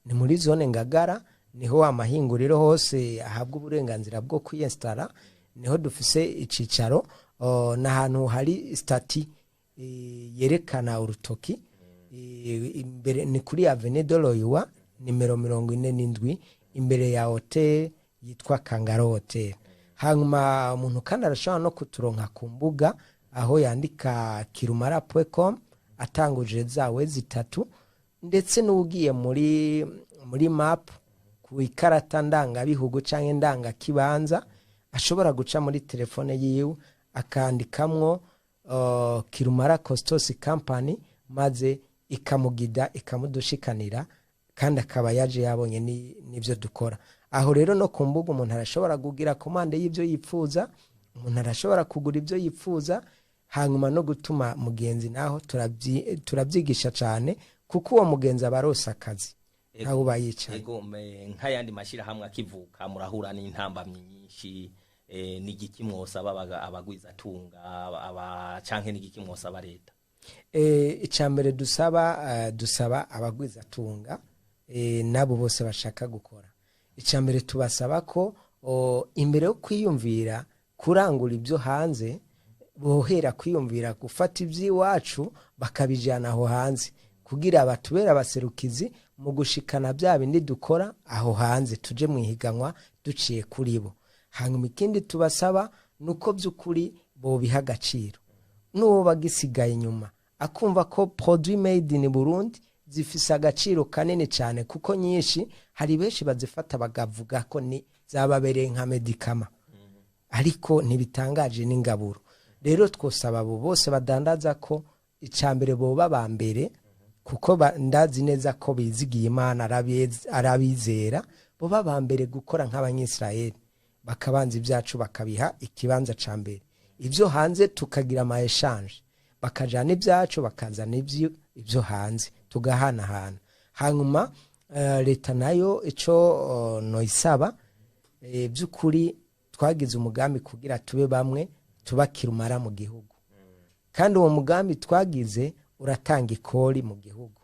ni muri zone Ngagara, niho amahinguriro hose ahabwa uburenganzira bwo kwiyinstara, niho dufise icicaro. N'ahantu hari statue yerekana urutoki. Imbere ni kuri avenue de l'Oua nimero 47, imbere ya hotel yitwa Kangaro Hotel. Hanyuma umuntu kandi arashobora no kuturonka ku mbuga, aho yandika kirumara.com atanguje zawe zitatu, ndetse n'ugiye muri map ku ikarata ndangabihugu canke ndangakibanza, ashobora guca muri telefone yiwe akandikamwo Kirumara Costos Company, maze ikamugida ikamudushikanira. Kandi akaba yaje yabonye n'ibyo dukora. Aho rero no ku mbuga umuntu arashobora kugira commande y'ibyo yifuza, umuntu arashobora kugura ibyo yifuza. Hanyuma no gutuma mugenzi naho turabyigisha cyane, kuko uwo mugenzi aba arose akazi ntawe uba yicaye. Ego, nk'ayandi mashyirahamwe akivuka murahura n'intambamyi nyinshi. N'igiki mwosaba abagwizatunga aba canke n'igiki mwosaba leta? Icya mbere dusaba abagwizatunga n'abo bose bashaka gukora, icya mbere tubasaba ko imbere yo kwiyumvira kurangura ibyo hanze, bohera kwiyumvira gufata iby'iwacu bakabijyana aho hanze, kugira batubere abaserukizi mu gushikana bya bindi dukora aho hanze, tuje mu ihiganwa duciye kuri bo. Hanyuma ikindi tubasaba ni uko by'ukuri bobiha agaciro, n'uwo bagisigaye inyuma akumva ko produit made in Burundi zifise agaciro kanini cyane, kuko nyinshi hari benshi bazifata bakavuga ko ni zababereye nka médicament, ariko ntibitangaje n'ingaburo. Rero twosaba abo bose badandaza ko icya mbere boba ba mbere, kuko ndazi neza ko bizigiye Imana, arabizera, boba ba mbere gukora nk'Abanyisirayeli, bakabanza ibyacu bakabiha ikibanza ca mbere, ibyo hanze tukagira ama échange, bakajana ibyacu bakazana ibyo hanze, tugahanahana. Hanyuma leta nayo ico noyisaba, by'ukuri twagize umugambi kugira tube bamwe tubakira mu gihugu, kandi uwo mugambi twagize uratanga ikori mu gihugu.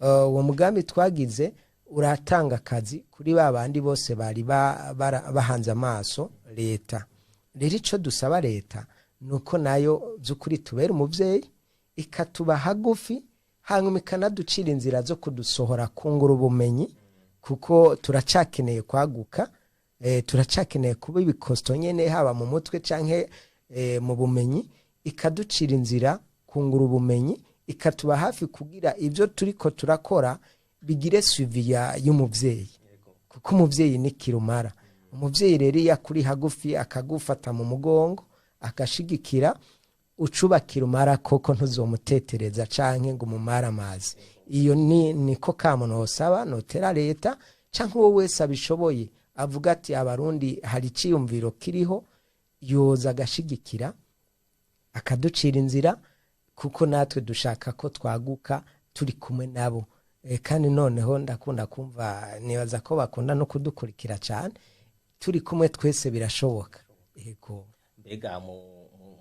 Uwo mugambi twagize uratanga akazi kuri ba bandi bose bari bahanze amaso leta. Rero icyo dusaba leta ni uko nayo by'ukuri tubera umubyeyi, ikatuba hagufi, hanyuma ikanaducira inzira zo kudusohora kungura ubumenyi, kuko turacakeneye kwaguka, turacakeneye kuba ibikosto nyene, haba mu mutwe canke mu bumenyi. Ikaducira inzira kungura ubumenyi, ikatuba hafi kugira ibyo turiko turakora bigire suivi y'umuvyeyi, kuko umuvyeyi ni kirumara. Umuvyeyi rero iyo akuri hagufi, akagufata mu mugongo, agashigikira, ucubakira umara koko, ntuzomutetereza canke ngo umumare amazi. Iyo ni niko kamo nosaba, notera leta canke uwo wese abishoboye avuga ati Abarundi hari iciyumviro kiriho, yoza agashigikira, akaducira inzira, kuko natwe dushaka ko twaguka turi kumwe nabo. Kandi noneho ndakunda kumva, nibaza ko bakunda no kudukurikira cyane, turi kumwe twese birashoboka, yego. Mbega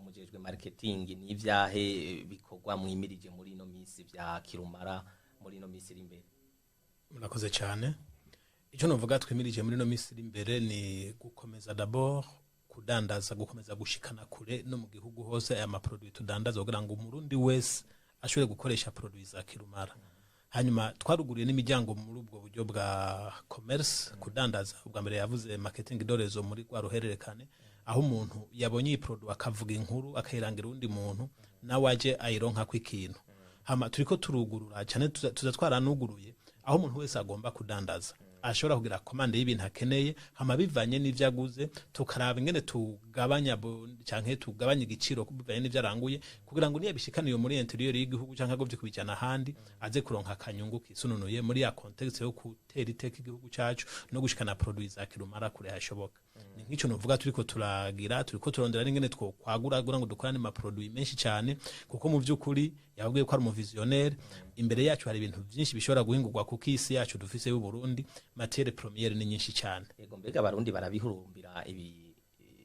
mujejwe marketing, ni ivyahe bikorwa mwimirije muri ino misi vya Kirumara muri ino misi iri imbere? Murakoze cyane. Icyo nuvuga twimirije muri ino minsi iri imbere ni gukomeza d'abord kudandaza, gukomeza gushikana kure no mu gihugu hose aya ma produit tudandaza, kugira ngo Umurundi wese ashobore gukoresha produit za Kirumara. Hanyuma twaruguriye n'imiryango muri ubwo buryo bwa commerce, kudandaza. Ubwa mbere yavuze marketing de réseau, muri rwa ruhererekane, aho umuntu yabonye iyi produit akavuga inkuru, akayirangira uwundi muntu, nawe aje ayironkako ikintu. Hama turiko turugurura cyane, tuza twaranuguruye aho umuntu wese agomba kudandaza ashobora kugira commande y'ibintu akeneye, hama bivanye n'ivyo aguze tukaraba ingene tugabanya canke tugabanya igiciro bivanye n'ivyo aranguye, kugira ngo niyo bishikaniye muri intérieur y'igihugu canke agomvye kubijana ahandi, aze kuronka akanyungu kisununuye muri ya contexte yo gutera iteka igihugu cacu no gushikana produit za Kirumara kure hashoboka. Ni nk'ico novuga turiko turagira. Turiko turondera n'ingene twokwagura kugira ngo dukorane ama produit menshi cyane, kuko mu vy'ukuri yababwiye ko ari umu visionnaire. Imbere yacu hari ibintu byinshi bishobora guhingurwa, kuko isi yacu dufise y'u Burundi, matière première ni nyinshi cyane. Yego, mbega Abarundi barabihurumbira ibi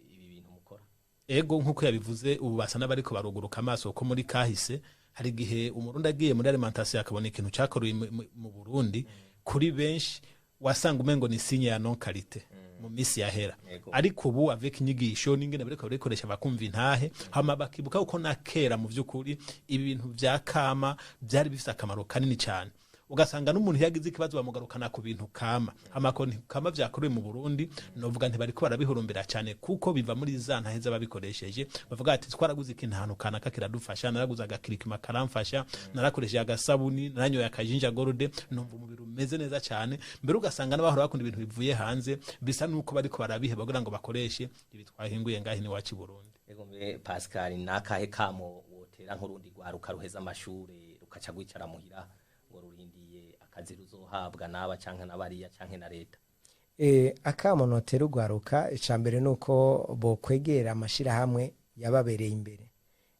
bintu mukora? Ego, nkuko yabivuze, ubu basa n'abariko baruguruka amaso, kuko muri kahise hari igihe Umurundi agiye muri alimentation akabona ikintu cyakorewe mu Burundi, kuri benshi wasanga umengo ni signe ya non qualité mu misi yahera. Ariko ubu avec inyigisho n'ingene bariko barikoresha, bakumva intahe, hama bakibuka uko na kera mu vy'ukuri ibi bintu vya kama byari bifise akamaro kanini cyane, ugasanga n'umuntu yagize ikibazo bamugarukana ku bintu kama. Amakoni kama vyakorewe mu Burundi, novuga nti bariko barabihurumbira cyane, kuko biva muri za ntahe z'ababikoresheje, bavuga ati twaraguze ikintu ahantu kanaka kiradufasha, naraguze agakirikima karamfasha, narakoresheje agasabuni, naranyoye akajinja gorode, numva umubiri umeze neza cyane. Mbere ugasanga n'abahora bakunda ibintu bivuye hanze bisa nuko bariko barabiheba kugira ngo bakoreshe ibi twahinguye ngahe iwacu i Burundi. Ego mbe Pascal, nakahe kamo wotera nk'urundi rwaruka ruheza amashure rukaca rwicara muhira ngo rurindiye akazi? Akazi ruzohabwa n'aba canke n'abariya canke na leta. Akamo notera urwaruka, icya mbere ni uko bokwegera amashyirahamwe yababereye imbere,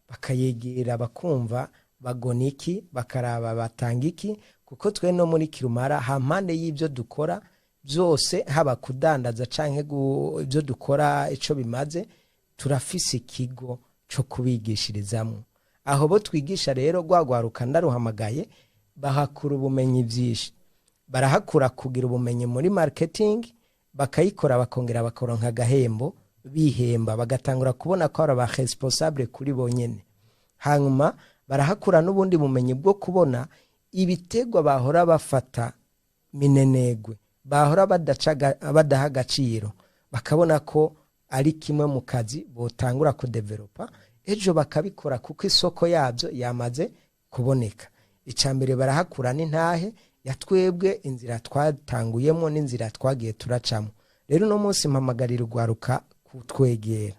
bakayegera, bakumva bagona iki, bakaraba batanga iki, kuko twe no muri Kirumara, hampande y'ibyo dukora byose, haba kudandaza canke ibyo dukora ico bimaze, turafise ikigo co kubigishirizamwo. Aho bo twigisha rero rwagwaruka ndaruhamagaye, bahakura ubumenyi byinshi. Barahakura kugira ubumenyi muri marketing, bakayikora, bakongera bakaronka agahembo, bihemba, bagatangura kubona ko ari aba responsable kuri bonyene. Hanyuma barahakura n'ubundi bumenyi bwo kubona ibitegwa bahora bafata minenegwe, bahora badaha agaciro, bakabona ko ari kimwe mu kazi botangura kudevelopa ejo, bakabikora kuko isoko yabyo yamaze kuboneka. Icya mbere barahakura n'intahe yatwebwe, inzira twatanguyemo n'inzira twagiye turacamo. Rero uno munsi mpamagarira urwaruka kutwegera.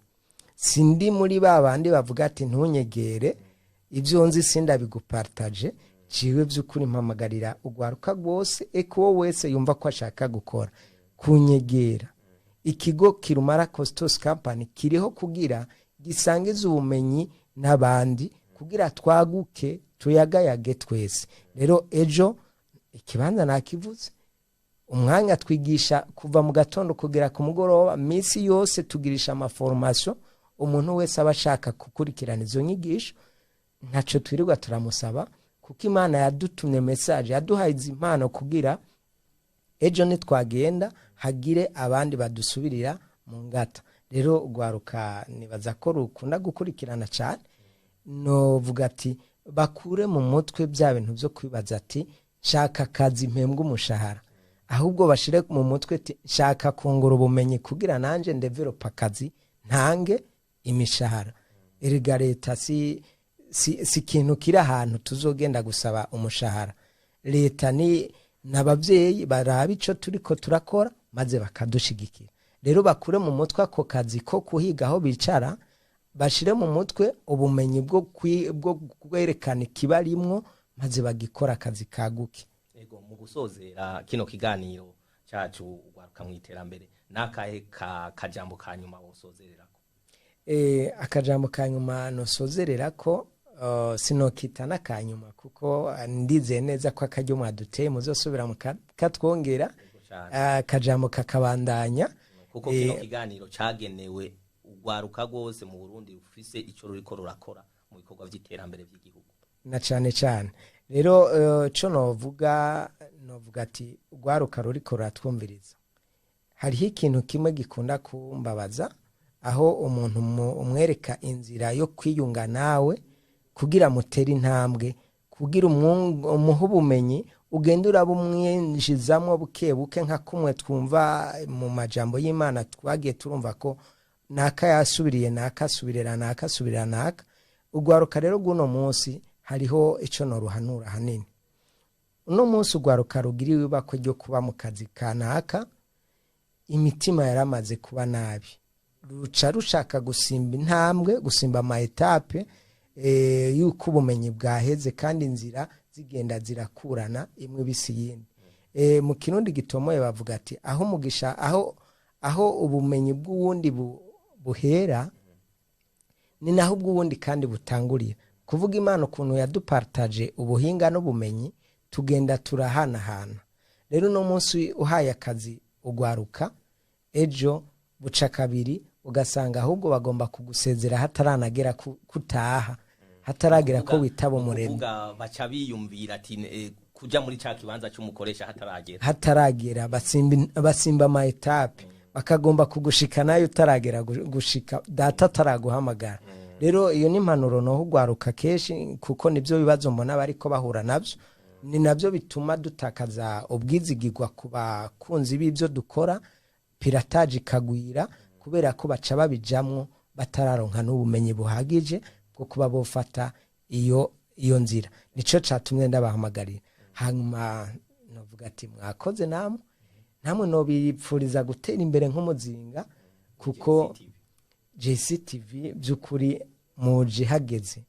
Sindi muri ba bandi bavuga ati: "Ntunyegere, ibyo nzi sindabigupartaje." Jiwe by'ukuri mpamagarira urwaruka rwose, eko uwo wese yumva ko ashaka gukora, kunyegera. Ikigo Kirumara Costos Company kiriho kugira gisangize ubumenyi n'abandi, kugira twaguke, tuyagayage twese. Rero ejo ikibanza nakivuze, umwanya twigisha kuva mu gatondo kugera ku mugoroba, minsi yose tugirisha ama formation. Umuntu wese aba ashaka gukurikirana izo nyigisho, ntacyo twirirwa turamusaba, kuko Imana yadutumye message, yaduhaye izi mpano kugira ejo nitwagenda hagire abandi badusubirira mu ngata. Rero urwaruka nibaza ko rukunda gukurikirana cyane. Novuga ati bakure mu mutwe bya bintu byo kwibaza ati: "Nshaka akazi mpembwa umushahara." Ahubwo bashire mu mutwe ati: "Nshaka kungura ubumenyi kugira nanjye ndevelopa akazi, ntange imishahara." Erega leta si ikintu kiri ahantu tuzogenda gusaba umushahara. Leta ni n'ababyeyi baraba ico turiko turakora maze bakadushigikira. Rero bakure mu mutwe ako kazi ko kuhiga aho bicara, bashire mu mutwe ubumenyi bwo kwerekana ikibarimwo, maze bagikora akazi kaguke. Ego, mu gusozera kino kiganiro cacu Ugwaruka mu Iterambere, nakahe ka kajambo ka nyuma wosozererako? Akajambo ka nyuma nosozerera ko, sinokita n'akanyuma, kuko ndizeye neza ko akaryo mwaduteye muzosubira mukatwongera. Cane. Akajambo kakabandanya. Kuko kino kiganiro cagenewe urwaruka rwose mu Burundi rufise ico ruriko rurakora mu bikorwa vy'iterambere vy'igihugu. Na cane cane rero, co novuga ati urwaruka ruriko ruratwumviriza, hariho ikintu kimwe gikunda kumbabaza, aho umuntu umwereka inzira yo kwiyunga nawe kugira mutere intambwe, kugira umuhe ubumenyi, ugenda urabumwinjizamwo buke buke, nka kumwe twumva mu majambo y'Imana, twagiye turumva ko naka yasubiriye naka, asubirira naka, asubirira naka. Urwaruka rero rw'uno munsi, hariho ico noruhanura hanini. Uno munsi urwaruka rugiriwe ibakwe ryo kuba mu kazi kanaka, imitima yaramaze kuba nabi, ruca rushaka gusimba intambwe, gusimba ama étapes, yuko ubumenyi bwaheze, kandi inzira zigenda zirakurana, imwe ibisi iyindi. Mu Kirundi gitomoye bavuga ati aho umugisha, aho ubumenyi bw'uwundi buhera ni naho ubw'uwundi kandi butangurira. Kuvuga Imana ukuntu yadupartaje ubuhinga n'ubumenyi, tugenda turahanahana. Rero uno munsi uhaye akazi ugwaruka, ejo buca kabiri ugasanga ahubwo bagomba kugusezera hataranagera kutaha, hataragera ko witaba Umuremyi. Kuvuga baca biyumvira ati kuja muri ca kibanza c'umukoresha hataragera. Hataragera, basimba ama étapes, bakagomba kugushika nayo utaragera gushika data ataraguhamagara. Rero iyo ni impanuro noho ugwaruka kenshi, kuko nibyo bibazo mbona bariko bahura nabyo, ni nabyo bituma dutakaza ubwizigirwa ku bakunzi b'ibyo dukora, piratage ikagwira, kubera ko baca babijamwo batararonka n'ubumenyi buhagije bwo kuba bofata iyo nzira. Nico catumye ndabahamagarira. Hanyuma novuga ati mwakoze namwe, namwe nobipfuriza gutera imbere nk'umuzinga, kuko JCTV by'ukuri muje hageze,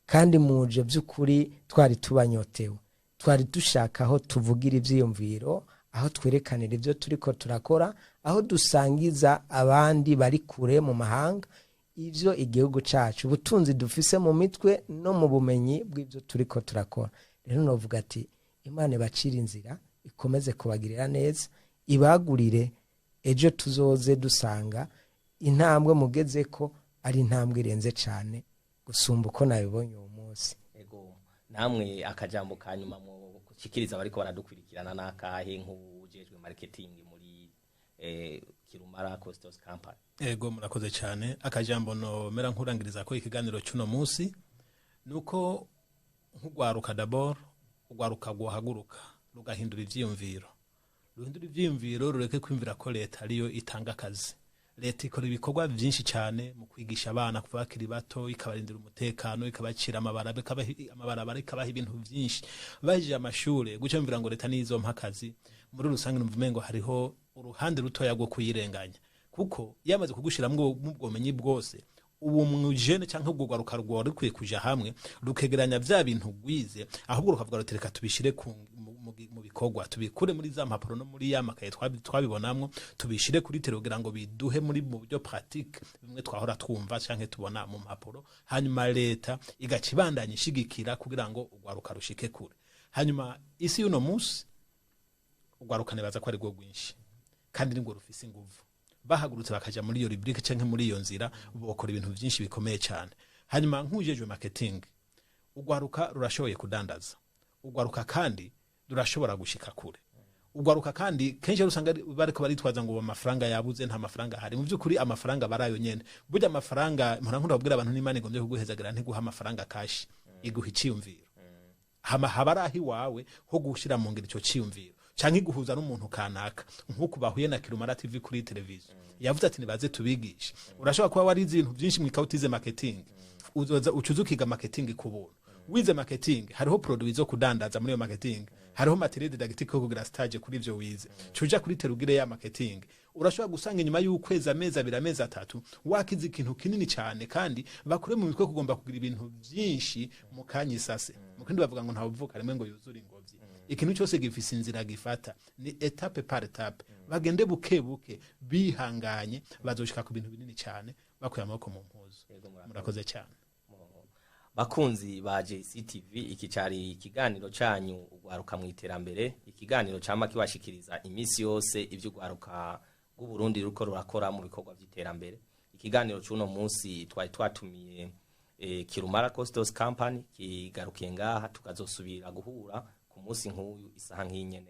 kandi muje by'ukuri twari tubanyotewe. Twari dushaka aho tuvugira ivyiyumviro, aho twerekanira ibyo turiko turakora, aho dusangiza abandi bari kure mu mahanga ivyo igihugu cacu, ubutunzi dufise mu mitwe no mu bumenyi bw'ibyo turiko turakora. Rero novuga ati Imana ibacire inzira, ikomeze kubagirira neza, ibagurire, ejo tuzoze dusanga intambwe mugeze ko ari intambwe irenze cyane gusumba uko nabibonye uwo munsi. Ego, namwe akajambo ka nyuma mu gushikiriza bariko baradukurikirana n'akahe, nk'ujejwe marketing muri Kirumara Costos Company? Ego, murakoze cyane. Akajambo nomera nkurangiriza ko ikiganiro cy'uno munsi nuko nk'ugwaruka, d'abord ugwaruka guhaguruka rugahindura ivyiyumviro, ruhindura ivyiyumviro, rureke kwiyumvira ko leta ariyo itanga akazi. Leta ikora ibikorwa byinshi cyane mu kwigisha abana kuva bakiri bato, ikabarindira umutekano, ikabacira amabarabara, ikabaha ibintu byinshi bahejeje amashure. Guca mvira ngo leta niyo izompa akazi, muri rusange numva umengo hariho uruhande rutoya rwo kuyirenganya, kuko yamaze kugushiramwo mu bumenyi bwose. Ubu mujene canke ubwo rwaruka rwari rukwiye kuja hamwe, rukegeranya vya bintu gwize, ahubwo rukavuga ruti reka tubishire mu bikorwa, tubikure muri za mpapuro no muri ya makaye twabibonamwo, tubishire kuri terrain kugira ngo biduhe muri mu buryo pratique bimwe twahora twumva canke tubona mu mpapuro. Hanyuma leta igaca ibandanya ishigikira kugira ngo urwaruka rushike kure. Hanyuma isi y'uno munsi, urwaruka nibaza ko ari rwo rwinshi kandi nibwo rufise inguvu. Bahagurutse bakaja muri iyo rubrique canke muri iyo nzira, bokora ibintu byinshi bikomeye cyane. Hanyuma nk'ujejwe marketing, urwaruka rurashoboye kudandaza, urwaruka kandi rurashobora gushika kure. Urwaruka kandi kenshi usanga bariko baritwaza ngo amafaranga yabuze, nta mafaranga ahari. Mu by'ukuri amafaranga barayo nyene. Burya amafaranga, mpora nkunda kubwira abantu, n'Imana igombye kuguhezagira ntiguha amafaranga cash, iguha iciyumviro, hama haba ari aho iwawe ho gushira mu ngiro ico ciyumviro, canke iguhuza n'umuntu kanaka, nk'uku bahuye na Kirumara TV kuri televiziyo, yavuze ati nibaze tubigishe. Urashobora kuba warize ibintu byinshi mwikaho utize marketing, uzoza ucuza ukiga marketing ku buntu. Wize marketing, hariho produit zo kudandaza muri iyo marketing, hariho matériel didactique yo kugira stage kuri ivyo wize. Cuja kuri terrain ugire ya marketing, urashobora gusanga inyuma y'ukwezi, amezi 2, amezi 3, wakize ikintu kinini cyane. Kandi bakure mu mitwe kugomba kugira ibintu byinshi mu kanya isase. Mu kindi bavuga ngo ntavuka rimwe ngo yuzure ingobyi. Ikintu cyose gifise inzira gifata, ni étape par étape. Bagende buke buke, bihanganye, bazoshika ku bintu binini cyane bakuye amaboko mu mpuzu. Murakoze cyane. Bakunzi ba JCTV, iki cari ikiganiro canyu Ugwaruka mu Iterambere, ikiganiro cama kibashikiriza imisi yose ivyo ugwaruka rw'u Burundi ruko rurakora mu bikorwa vy'iterambere. Ikiganiro c'uno munsi twari twatumiye Kirumara Costos Company kigarukiye ngaha, tukazosubira guhura ku munsi nk'uyu, isaha nk'inyene.